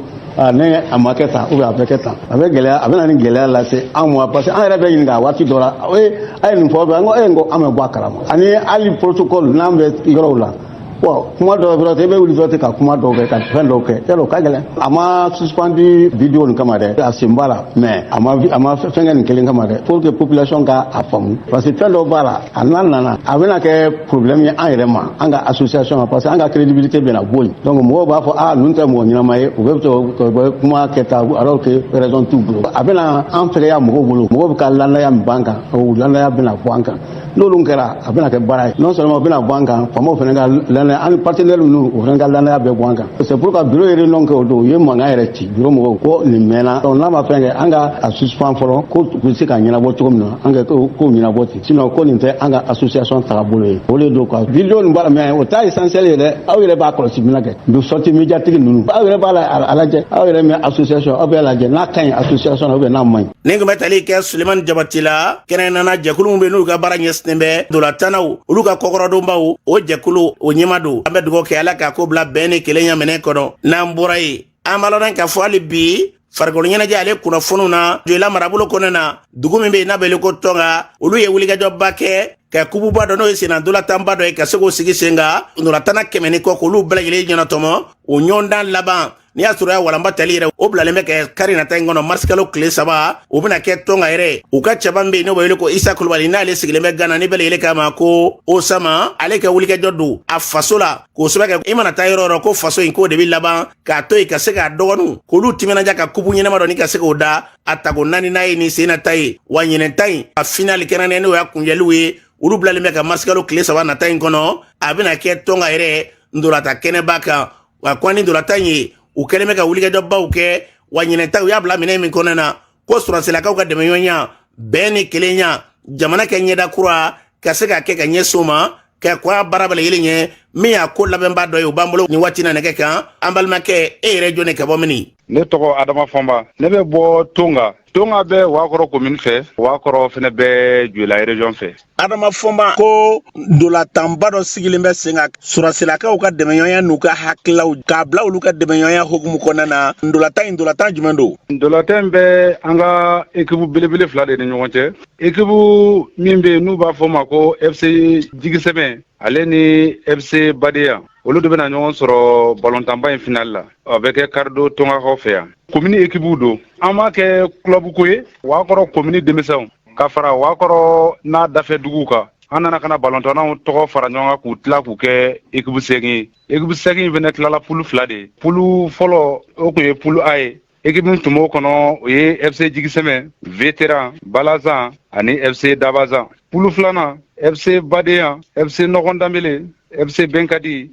Ne a ma kɛ tan, ou bien a bɛ kɛ tan, a bɛ gɛlɛya, a bɛ na ni gɛlɛya lase an ma, parce que an yɛrɛ bɛ ɲininka waati dɔ la, e a ye nin fɔ, an ko e ko an bɛ bɔ a kalama. Ani hali protocole, n'an bɛ yɔrɔw la, bon, kuma dɔw dɔrɔn, i bɛ wuli dɔrɔn ka kuma dɔw kɛ, ka fɛn dɔw kɛ, yarɔ o ka gɛlɛn. A ma suspendu vidéo nin kama dɛ, a sen b'a la, mais a ma fɛn kɛ nin kelen kama dɛ, pour que population ka a faamu, parce que fɛn dɔw b'a la, a n'a nana, a bɛna kɛ problème ye an yɛrɛ ma, an ka association ma, parce que an ka crédibilité bɛna bɔ yen. Donc mɔgɔw b'a fɔ a ninnu tɛ mɔgɔ ɲɛnama ye, u bɛ to kuma kɛ tan alors que raison t'u bolo. A bɛna an fɛgɛya mɔgɔw bolo, mɔgɔw bɛ ka lanaya min b'an kan, o lanaya bɛna bɔ an kan. N'olu kɛra, a bɛna kɛ baara ye. Non seulement o bɛna bɔ an kan, faamaw fana ka lanaya. fana an partenaire ninnu, o fana ka lanaya bɛɛ bɔ an kan. C'est pourquoi bureau ye réunion kɛ o don, u ye mankan yɛrɛ ci bureau mɔgɔw ko nin mɛnna. Donc n'a ma fɛn kɛ, an ka a suspend fɔlɔ, ko u bɛ se ka ɲɛnabɔ cogo min na, an ka kow ɲɛnabɔ ten. Sinon ko nin tɛ an ka association tagabolo ye. O de don quoi, vidéo nin b'a la, mais o t'a essentiel ye dɛ. Aw yɛrɛ b'a kɔlɔsi mina kɛ don sortie médiatique ninnu, aw yɛrɛ b'a la a lajɛ, aw yɛrɛ mɛ association, aw bɛ lajɛ n'a ka ɲi association na ou bien n'a man ɲi. Nin tun bɛ tali kɛ Sulemani Jabati la. Kɛrɛnkɛrɛnnana, jɛkulu min bɛ n'u ka baara ɲɛsinnen bɛ ntolatanaw olu ka kɔkɔrɔdonbaw, o jɛkulu o ɲɛma don. An bɛ dugawu kɛ, Ala k'a ko bila bɛn ni kelenya minɛ kɔnɔ. N'an bɔra yen, an b'a lɔn k'a fɔ hali bi farikolo ɲɛnajɛ ale kunnafoniw na, Joyila marabolo kɔnɔ na, dugu min bɛ yen n'a bɛ wele ko Tɔnga, olu ye wulikajɔba kɛ ka kububa dɔ, n'o ye senna ntolatanba dɔ ye, ka se k'o sigi sen kan. Ntolatana 100 ni kɔ, k'olu bɛɛ lajɛlen ɲɛnatɔmɔ. O ɲɔgɔndan laban, n'i y'a sɔrɔ ya walanba tali yɛrɛ, o bilalen bɛ kɛ kari nata in kɔnɔ, marisikalo tile 3. O bɛna kɛ Tɔnga yɛrɛ. U ka cɛba min bɛ yen n'o bɛ wele ko Isa Kulubali, n'ale sigilen bɛ Gana, ni bɛɛ lajɛlen k'a ma ko Osama, ale ka wulikajɔ don a faso la k'o sɛbɛn kɛ. I mana taa yɔrɔ o yɔrɔ, ko faso in k'o de bɛ laban k'a to yen, ka se k'a dɔgɔninw k'olu timinanja ka kupu ɲɛnama dɔ ni ka se k'o da a tago naani n'a ye nin sen na ta ye. Wa ɲinɛn ta in, a finali kɛrɛnkɛrɛnnen, n'o y'a kunjɛliw ye, olu bilalen bɛ ka marisikalo tile 3 nata in kɔnɔ. A bɛna kɛ Tɔnga yɛrɛ ntolata kɛnɛba kan. Wa ko ni ntolatan ye, u kɛlen bɛ ka wulikajɔbaw kɛ. Wa ɲinɛn ta, u y'a bila minɛn min kɔnɔ na, ko sɔrɔsilakaw ka dɛmɛɲɔgɔnya, bɛn ni kelenya, jamana kɛ ɲɛda kura ka se ka kɛ ka ɲɛsin o ma, ka kɔ a baara bɛɛ lajɛlen ɲɛ. Min y'a ko labɛnba dɔ ye, o b'an bolo nin waati na nɛgɛ kan. An balimakɛ, e yɛrɛ jɔn ka bɔ mini? Ne tɔgɔ Adama Fɔnba, ne bɛ bɔ Tonga. Tonga bɛ Wakɔrɔ commune fɛ, Wakɔrɔ fɛnɛ bɛ Joyila région fɛ. Adama Fɔnba, ko ndolatanba dɔ sigilen bɛ sen kan, sɔrɔsilakaw ka dɛmɛɲɔgɔnya n'u ka hakililaw k'a bila olu ka dɛmɛɲɔgɔnya hukumu kɔnɔna na. Ndolatan in, ndolatan jumɛn don? Ndolatan in bɛ an ka équipe belebele fila de ni ɲɔgɔn cɛ. Équipe min bɛ yen n'u b'a fɔ o ma ko FC Jigisɛmɛ, ale ni FC Badenya, olu de bɛna ɲɔgɔn sɔrɔ balontanba in finale la. A bɛ kɛ karidon Tongakaw fɛ yan. Komini équipe don, an b'a kɛ club ko ye. Wakɔrɔ komini denmisɛnw ka fara Wakɔrɔ n'a dafɛ duguw kan, an nana ka na balontannaw tɔgɔ fara ɲɔgɔn kan k'u tila k'u kɛ équipe 8 ye. Équipe 8 in fɛnɛ tilala poule fila de ye. Poule fɔlɔ, o tun ye poule A ye. Équipe min tun b'o kɔnɔ, o ye FC Jigisɛmɛ, Vétéran, Balazan ani FC Dabazan. Poule filanan, FC Badenya, FC Nɔgɔn Danbele, FC Bɛnkadi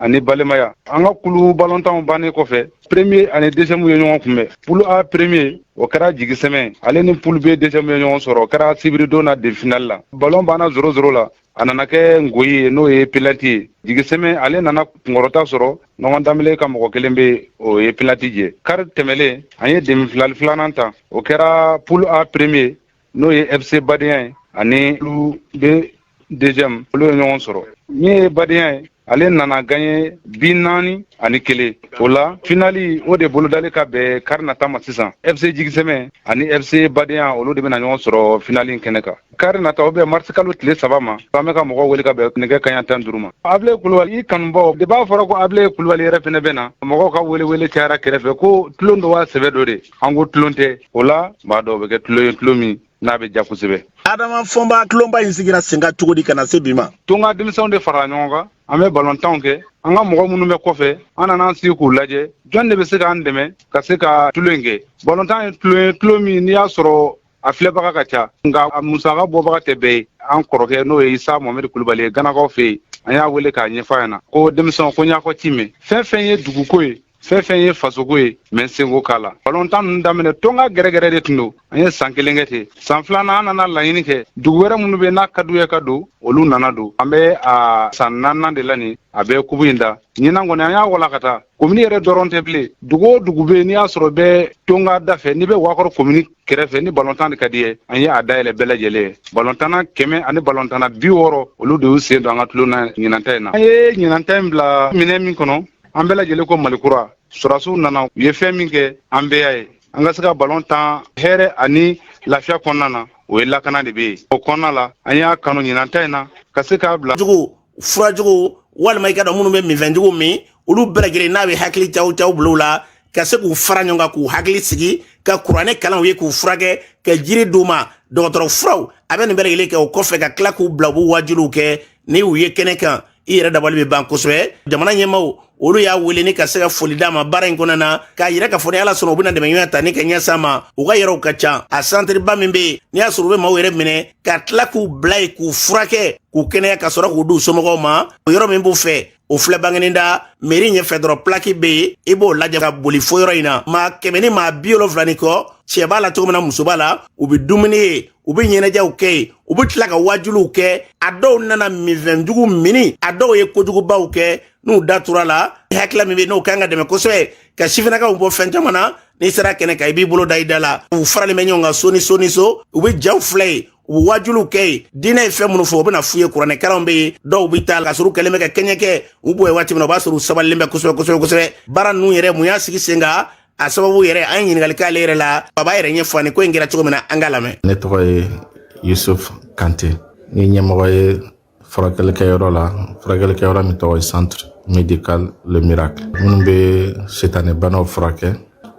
ani Balimaya. An ka kulu balontanw bannen kɔfɛ, premier ani deuxième ye ɲɔgɔn kunbɛn. Poule A premier, o kɛra Jigisɛmɛ, ale ni poule B deuxième ye ɲɔgɔn sɔrɔ. O kɛra sibiridon na demi finale la. Ballon banna 0-0 la, a nana kɛ ngoyi ye, n'o ye penalty ye. Jigisɛmɛ, ale nana kunkɔrɔta sɔrɔ. Nɔgɔn Danbele ka mɔgɔ kelen bɛ, o ye penalty jɛ. Kari tɛmɛlen, an ye demi finale filanan ta. O kɛra poule A premier, n'o ye FC Badenya ye, ani poule B deuxième, olu ye ɲɔgɔn sɔrɔ. Min ye Badenya ye, ale nana gagné bi 4 ani 1. O la finali, o de bolodali ka bɛn kari nata ma sisan. FC Jigisɛmɛ ani FC Badenya, olu de bɛna ɲɔgɔn sɔrɔ finali in kɛnɛ kan kari nata, o bɛ marisi kalo tile 3 ma. An bɛ ka mɔgɔw wele ka bɛn nɛgɛ kaɲa 15 ma. Abile Kulubali, i kanubaw de b'a fɔra ko Abile Kulubali yɛrɛ fɛnɛ bɛ na. Mɔgɔw ka wele wele cayara kɛrɛfɛ ko tulon dɔ wa sɛbɛ dɔ de. An ko tulon tɛ. O la b'a dɔn, o bɛ kɛ tulon ye, tulon min n'a bɛ ja kosɛbɛ. Adama Fɔnba, tulonba in sigira sen kan cogo di ka na se bi ma? Tonga denmisɛnw de farala ɲɔgɔn kan. An bɛ balontanw kɛ. An ka mɔgɔ minnu bɛ kɔfɛ, an nana an sigi k'u lajɛ, jɔn de bɛ se k'an dɛmɛ ka se ka tulon in kɛ. Balontan ye tulon ye, tulon min n'i y'a sɔrɔ a filɛbaga ka ca, nka a musaka bɔbaga tɛ bɛɛ ye. An kɔrɔkɛ, n'o ye Isa Mohamɛdi Kulubali ye Ganakaw fɛ yen, an y'a wele k'a ɲɛfɔ a ɲɛna ko denmisɛnw ko n y'a kɔ ci mɛn, fɛn fɛn ye duguko ye, fɛn fɛn ye fasoko ye, mɛ senko k'a la. Balontan ninnu daminɛ, Tonga gɛrɛgɛrɛ de tun don. An ye san kelen kɛ ten. San filanan, an nana laɲini kɛ, dugu wɛrɛ minnu bɛ n'a ka d'u ye ka don, olu nana don. An bɛ a san naaninan de la nin, a bɛ kubu in da. Ɲinan kɔni, an y'a wala ka taa komini yɛrɛ dɔrɔn tɛ bilen. Dugu o dugu bɛ yen n'i y'a sɔrɔ bɛ Tonga da fɛ, n'i bɛ Wakɔrɔ komini kɛrɛfɛ, ni balontan de ka di ye, an ye a dayɛlɛ bɛɛ lajɛlen ye. Balontanna 100 ani balontanna 60, olu de y'u sen don an ka tulon na ɲinanta in na. An ye ɲinanta in bila minɛn min kɔnɔ, an bɛɛ lajɛlen ko Mali kura sɔrɔdasiw nana, u ye fɛn min kɛ, an bɛɛ y'a ye. An ka se ka balon tan hɛrɛ ani lafiya kɔnɔna na, o ye lakana de bɛ yen. O kɔnɔna la, an y'a kanu ɲinanta in na ka se k'a bila. Jugu, furajugu, walima i ka dɔn minnu bɛ minfɛnjugu min, olu bɛɛ lajɛlen n'a bɛ hakili caw caw bila u la, ka se k'u fara ɲɔgɔn kan, k'u hakili sigi, ka kuranɛ kalan u ye, k'u furakɛ, ka jiri d'u ma, dɔgɔtɔrɔ furaw, a bɛ nin bɛɛ lajɛlen kɛ. O kɔfɛ, ka tila k'u bila, u b'u wajuliw kɛ ni u ye kɛnɛ kan. I yɛrɛ dabali bɛ ban kosɛbɛ. Jamana ɲɛmaaw, olu y'a wele ni ka se ka foli d'a ma baara in kɔnɔna na, k'a yira k'a fɔ ni Ala sɔnna, u bɛna dɛmɛɲɔgɔnya ta ni ka ɲɛsin a ma. U ka yɔrɔw ka ca, a santiriba min bɛ yen, n'i y'a sɔrɔ u bɛ maaw yɛrɛ minɛ ka tila k'u bila yen, k'u furakɛ, k'u kɛnɛya, ka sɔrɔ k'u d'u somɔgɔw ma, o yɔrɔ min b'u fɛ. O filɛ Banginda mairie ɲɛfɛ dɔrɔn, plaque bɛ yen, i b'o lajɛ ka boli fo yɔrɔ in na. Maa 100 ni maa 70 ni kɔ, cɛ b'a la cogo min na, muso b'a la, u bɛ dumuni ye, u bɛ ɲɛnajɛw kɛ yen, u bɛ tila ka wajuliw kɛ. A dɔw nana minfɛnjugu mini, a dɔw ye kojugubaw kɛ n'u da tura la. Hakilila min bɛ n'o kan ka dɛmɛ kosɛbɛ ka sifinnakaw bɔ fɛn caman na, n'i sera kɛnɛ kan, i b'i bolo da i da la. U faralen bɛ ɲɔgɔn kan so ni so ni so, u bɛ jaw filɛ yen, u bɛ wajuliw kɛ yen, diinɛ ye fɛn minnu fɔ, u bɛna f'u ye. Kuranɛkalanw bɛ yen, dɔw bɛ taa ka sɔrɔ u kɛlen bɛ ka kɛɲɛ kɛ, u bɔ yen waati min na, o b'a sɔrɔ u sabalilen bɛ kosɛbɛ kosɛbɛ kosɛbɛ. Baara ninnu yɛrɛ, mun y'a sigi sen kan, a sababu yɛrɛ, an ye ɲininkali k'ale yɛrɛ la, a b'a yɛrɛ ɲɛfɔ ani ko in kɛra cogo min na, an k'a lamɛn. Ne tɔgɔ ye Yusuf Kante, ni ɲɛmɔgɔ ye furakɛlikɛyɔrɔ la, furakɛlikɛyɔrɔ min tɔgɔ ye Centre Médical Le Miracle, minnu bɛ sitanɛbanaw furakɛ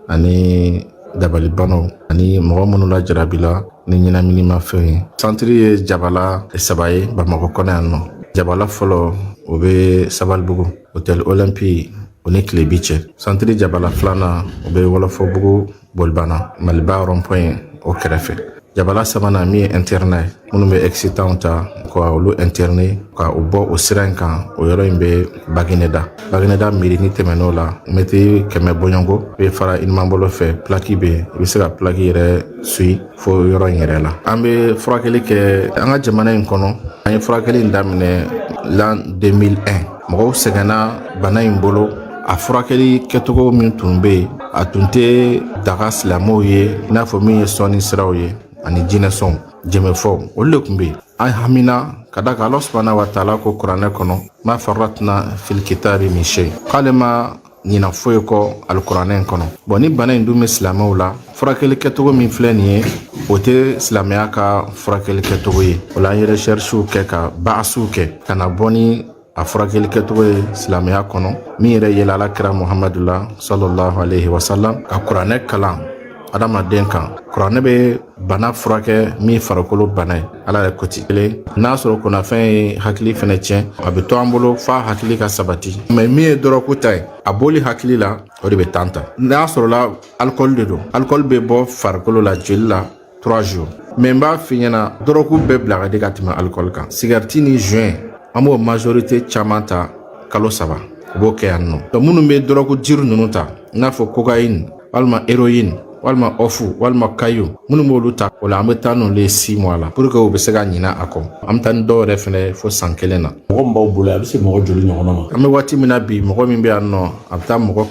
ani dabalibanaw ani mɔgɔ minnu lajarabila ni ɲɛnaminimafɛn ye. Centre ye jabala 3 ye Bamakɔ kɔnɔ yan nɔ. Jabala fɔlɔ, o bɛ Sabalibugu, Hôtel Olympe o ni Tilebi cɛ. Centre jabala filanan, o bɛ Wɔlɔfɔbugu, Bolibana, Maliba rond-point o kɛrɛfɛ. Jabala sabanan, min ye internat ye, minnu bɛ excitant ta ka olu interner ka u bɔ o sira in kan, o yɔrɔ in bɛ Bagineda, Bagineda mairie. Ni tɛmɛn'o la, mɛtiri 100 bɔɲɔgɔnko, i bɛ fara i numan fɛ, plaque bɛ yen, i bɛ se ka plaque yɛrɛ suit fo yɔrɔ in yɛrɛ la. An bɛ furakɛli kɛ an ka jamana in kɔnɔ. An ye furakɛli in daminɛ l'an 2001. Mɔgɔw sɛgɛnna bana in bolo. A furakɛli kɛcogo min tun bɛ yen, a tun tɛ daga silamɛw ye, i n'a fɔ min ye sɔnni siraw ye ani jinɛsɔnw jɛmɛfɔw, olu de tun bɛ yen. An hamina ka da kan Ala subahana wa taala ko kuranɛ kɔnɔ: ma faratna fil kitabi min shay, k'ale ma ɲina foyi kɔ alikuranɛ in kɔnɔ. Bon, ni bana in dun bɛ silamɛw la, furakɛli kɛcogo min filɛ nin ye, o tɛ silamɛya ka furakɛli kɛcogo ye. O la, an ye recherchew kɛ ka baasiw kɛ ka na bɔ ni a furakɛli kɛcogo ye silamɛya kɔnɔ, min yɛrɛ yela Ala kira Muhamadu la sallallahu alaihi wasallam, ka kuranɛ kalan adamaden kan. Kuranɛ bɛ bana furakɛ min farikolo bana ye, Ala yɛrɛ ko ten. Kelen n'a sɔrɔ kunnafɛn ye hakili fɛnɛ tiɲɛ, a bɛ to an bolo f'a hakili ka sabati. Mais min ye dɔrɔku ta ye, a bɔli hakili la, o de bɛ tan ta. N'a sɔrɔla alikɔli de don, alikɔli bɛ bɔ farikolo la, joli la, 3 jours. Mais n b'a f'i ɲɛna, dɔrɔku bɛɛ bila ka di ka tɛmɛ alikɔli kan. Sigariti ni joint, an b'o majorité caman ta kalo 3, u b'o kɛ yan nɔ. Donc minnu bɛ dɔrɔku jiri ninnu ta, i n'a fɔ cocaïne walima héroïne walima ɔfu walima kayu, minnu b'olu ta, o la an bɛ taa n'olu ye 6 mois la pour que u bɛ se ka ɲinɛ a kɔ. An bɛ taa ni dɔw yɛrɛ fɛnɛ fo san kelen na. Mɔgɔ min b'aw bolo, a bɛ se mɔgɔ joli ɲɔgɔnna ma? An bɛ waati min na bi, mɔgɔ min bɛ yan nɔ, a bɛ taa mɔgɔ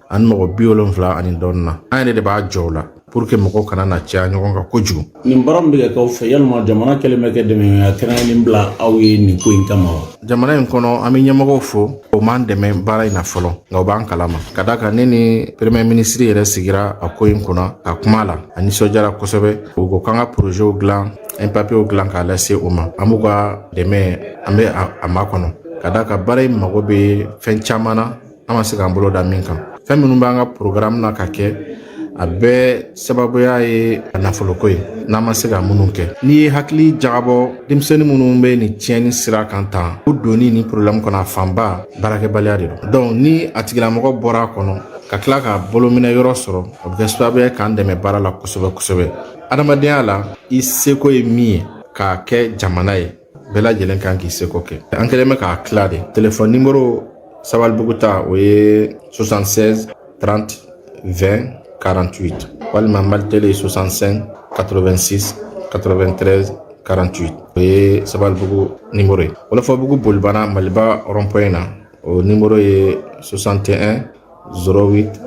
170 ani dɔɔnin na. An yɛrɛ de b'a jɔ o la pour que mɔgɔw kana na caya ɲɔgɔn kan kojugu. Nin baara min bɛ ka k'aw fɛ, yalima jamana kɛlen bɛ kɛ dɛmɛya kɛrɛnkɛrɛnnen bila aw ye nin ko in kama wa? Jamana in kɔnɔ, an bɛ ɲɛmɔgɔw fo, o m'an dɛmɛ baara in na fɔlɔ, nka o b'an kalama, ka d'a kan ne ni premier ministre yɛrɛ sigira a ko in kunna ka kuma la, a nisɔndiyara kosɛbɛ. U ko k'an ka projetw dilan, un papier dilan k'a lase o ma. An b'u ka dɛmɛ, an bɛ a makɔnɔ, ka d'a kan baara in mago bɛ fɛn caman na, an ma se k'an bolo da min kan. Fɛn minnu b'an ka programme na ka kɛ, a bɛɛ sababuya ye nafoloko ye, n'an ma se ka minnu kɛ. N'i ye hakili jagabɔ, denmisɛnnin minnu bɛ nin tiɲɛni sira kan tan, u donni ni problème kɔnɔ, a fanba baarakɛbaliya de don. Donc ni a tigilamɔgɔ bɔra a kɔnɔ ka tila ka bolominɛ yɔrɔ sɔrɔ, o bɛ kɛ sababu ye k'an dɛmɛ baara la kosɛbɛ kosɛbɛ. Adamadenya la, i seko ye min ye k'a kɛ jamana ye, bɛɛ lajɛlen kan k'i seko kɛ. An kɛlen bɛ k'a tila de. Téléphone numéro, Sabalibugu ta, o ye 76 30 20 48, walima Malitel 65 86 93 48, o ye Sabalibugu numéro ye. Wɔlɔfɔbugu, Bolibana, Maliba rond-point na, o numéro ye 61 08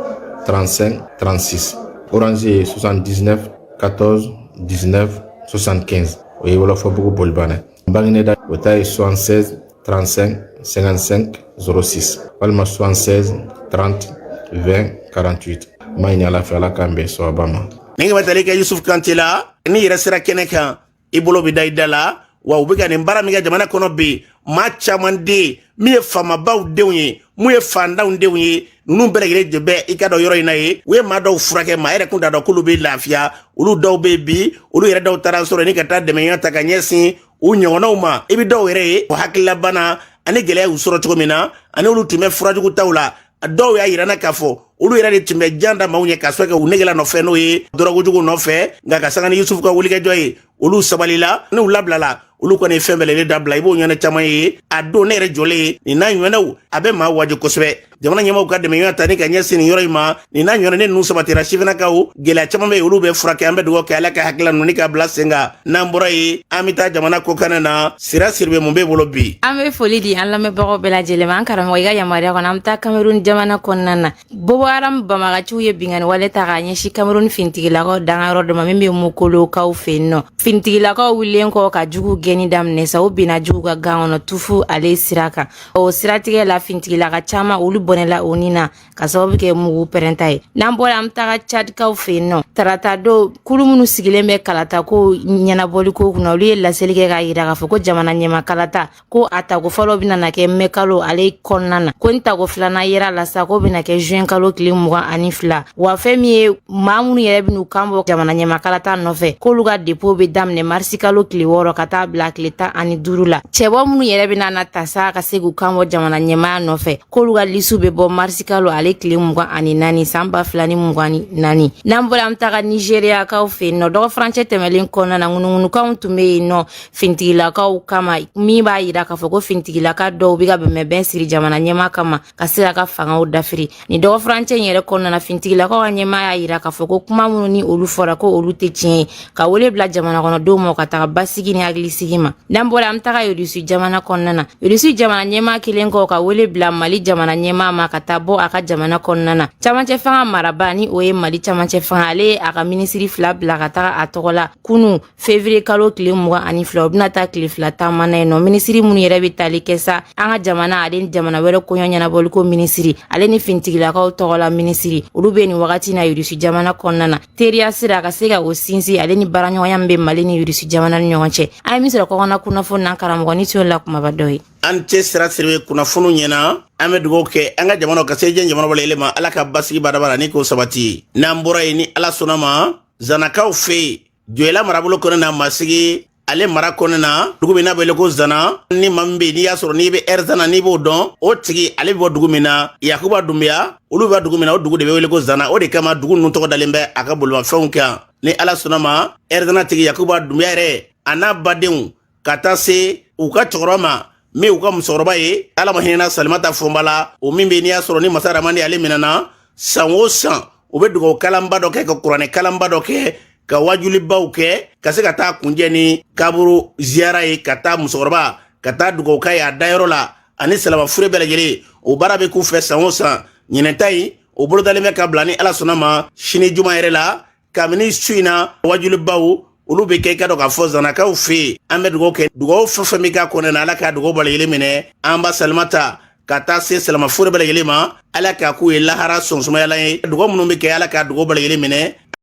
35 36. Orange ye 79 14 19 75, o ye Wɔlɔfɔbugu, Bolibana. Bangineda, o ta ye 76 35 55 06 walima 76 30 20 48. N b'a ɲini Ala fɛ, Ala k'an bɛn sawaba ma. Ni ka tali kɛ Yusuf Kante la, ni yɛrɛ sera kɛnɛ kan, i bolo bɛ da i da la wa. U bɛ ka nin baara min kɛ jamana kɔnɔ bi, maa caman den min ye faamabaw denw ye, mun ye fantanw denw ye, ninnu bɛɛ lajɛlen de bɛ i ka dɔn yɔrɔ in na ye. U ye maa dɔw furakɛ, maa yɛrɛ kun t'a dɔn k'olu bɛ lafiya. Olu dɔw bɛ bi, olu yɛrɛ dɔw taara sɔrɔ ni ka taa dɛmɛya ta ka ɲɛsin u ɲɔgɔnnaw ma. I bɛ dɔw yɛrɛ ye, o hakililabana ani gɛlɛya y'u sɔrɔ cogo min na, ani olu tun bɛ furajugu taw la. Dɔw y'a yira n na k'a fɔ olu yɛrɛ de tun bɛ jan da maaw ɲɛ ka sɔrɔ kɛ u negela nɔfɛ, n'o ye dɔrɔgujugu nɔfɛ. Nka ka sanga ni Yusufu ka wulikajɔ ye, olu sabalila n'u labilala. Olu kɔni ye fɛn bɛɛ lajɛlen dabila. I b'o ɲɔgɔnna caman ye a don ne yɛrɛ jɔlen nin n'a ɲɔgɔnnaw, a bɛ maa waaju kosɛbɛ. Jamana ɲɛmaaw ka dɛmɛɲɔgɔnya ta ni ka ɲɛsin nin yɔrɔ in ma, nin n'a ɲɔgɔnna ne ninnu sabatira, sifinnakaw gɛlɛya caman bɛ yen, olu bɛ furakɛ. An bɛ dugawu kɛ, Ala ka hakilila ninnu ni ka bila sen kan. N'an bɔra yen, an bɛ taa jamana kɔkan na. Sira Siribe, mun b'e bolo bi? An bɛ foli di an lamɛnbagaw bɛɛ lajɛlen ma. An karamɔgɔ, i ka yamaruya kɔnɔ, an bɛ taa Kamerun jamana kɔnɔna na. Boko Haram banbagaciw ye binkanni wale ta k'a ɲɛsin Kamerun finitigilakaw dangayɔrɔ dɔ ma min bɛ Mokolokaw fɛ yen nɔ. Finitigilakaw wulilen kɔ ka jugu gɛnni daminɛ sa, u binna jugu ka gan kɔnɔ Tufu ale sira kan. O siratigɛ la, finitigilaka caman olu bɔnɛla o ni na ka sababu kɛ mugu pɛrɛnta ye. N'an bɔra, an bɛ taga Cadikaw fɛ yen nɔ. Tarata don, kulu minnu sigilen bɛ kalatako ɲɛnabɔliko kunna, olu ye laseli kɛ k'a yira k'a fɔ ko jamana ɲɛmaa kalata ko a tako fɔlɔ bɛna na kɛ mɛ kalo ale kɔnɔna na, ko ni tako filanan yera la sa, ko bɛna kɛ juin kalo tile 22. Wa fɛn min ye maa minnu yɛrɛ bɛn'u kan bɔ jamana ɲɛmaa kalata nɔfɛ, k'olu ka depo bɛ daminɛ marisi kalo tile 6 ka taa bila tile 15 la. Cɛbɔ minnu yɛrɛ bɛna na ta sa ka se k'u kan bɔ jamana ɲɛmaaya nɔfɛ, k'olu ka lisiw bɛ bɔ marisi kalo ale tile 24 san 2024. N'an bɔra, an bɛ taga nizeriyakaw fɛ yen nɔ. Dɔgɔ furancɛ tɛmɛlen kɔnɔna na, ŋunuŋunukanw tun bɛ yen nɔ finitigilakaw kama, min b'a yira k'a fɔ ko finitigilaka dɔw bɛ ka bɛnbɛnbɛn siri jamana ɲɛmaa kama ka se ka fangaw dafiri. Ni dɔgɔ furancɛ in yɛrɛ kɔnɔna na, finitigilakaw ka ɲɛmaa y'a yira k'a fɔ ko kuma minnu ni olu fɔra, ko olu tɛ tiɲɛ ye, ka wele bila jamana kɔnɔdenw ma ka taga basigi ni hakilisigi ma. N'an bɔra, an bɛ taga Rusi jamana kɔnɔna na. Rusi jamana ɲɛmaa kelen kɔ ka wele bila Mali jamana ɲɛmaa ma ka taa bɔ a ka jamana kɔnɔna na, camancɛ fanga maraba ni o ye Mali camancɛ fanga, ale ye a ka minisiri fila bila ka taga a tɔgɔ la kunu fevrier kalo tile 22. U bɛna taa tile 2 taama na yen nɔ. Minisiri minnu yɛrɛ bɛ tali kɛ sa an ka jamana ale ni jamana wɛrɛ koɲɔ ɲɛnabɔliko minisiri, ale ni finitigilakaw tɔgɔla minisiri, olu bɛ nin wagati na Rusi jamana kɔnɔna na, teriya sira ka se ka o sinsin, ale ni baaraɲɔgɔnya min bɛ Mali ni Rusi jamana ni ɲɔgɔn cɛ. An ye min sɔrɔ kɔkanna kunnafoni na, karamɔgɔ, ni tun la kumaba dɔ ye. An cɛ Sira Siribe, kunnafoniw ɲɛna. An bɛ dugawu kɛ an ka jamana ka se diɲɛ jamana bɛɛ ma, Ala ka basigi badabada ni k'o sabati. N'an bɔra yen, ni Ala sɔnna ma, Zanakaw fɛ yen, Joyila marabolo kɔnɔ na, Masigi ale mara kɔnɔ na, dugu min n'a bɛ wele ko Zana, ni maa min bɛ yen n'i y'a sɔrɔ n'i bɛ Ɛrizana, n'i b'o dɔn, o tigi ale bɛ bɔ dugu min na, Yakuba Dunbiya, olu bɛ dugu min na, o dugu de bɛ wele ko Zana. O de kama dugu ninnu tɔgɔ dalen bɛ a ka bolimafɛnw kan. Ni Ala sɔnna ma, Ɛrizana tigi Yakuba Dunbiya yɛrɛ a n'a badenw ka taa se u ka cɛkɔrɔba ma min u ka musokɔrɔba ye, Ala ma hinɛna Salimata Fɔnba la, o min bɛ n'i y'a sɔrɔ ni masa Ramani ale minɛna, san o san u bɛ dugawu kalanba dɔ kɛ, ka kuranɛ kalanba dɔ kɛ, ka wajulibaw kɛ, ka se ka taa kunjɛ ni kaburu ziyara ye, ka taa musokɔrɔba ka taa dugawu k'a ye a dayɔrɔ la, ani salama fure bɛɛ lajɛlen. O baara bɛ k'u fɛ san o san. Ɲinɛ ta in, o bolodalen bɛ ka bila ni Ala sɔnna ma sini juma yɛrɛ la, kabini su in na wajulibaw olu bɛ kɛ. I ka dɔn k'a fɔ Zanakaw fɛ yen, an bɛ dugawu kɛ, dugawu fɛn fɛn bɛ k'a kɔnɔ na, Ala k'a dugawu bɛɛ lajɛlen minɛ. An ba Salimata ka taa se salama fure bɛɛ lajɛlen ma, Ala k'a k'u ye lahara sɔnsumayalan ye. Dugawu minnu bɛ kɛ, Ala k'a dugawu bɛɛ lajɛlen minɛ.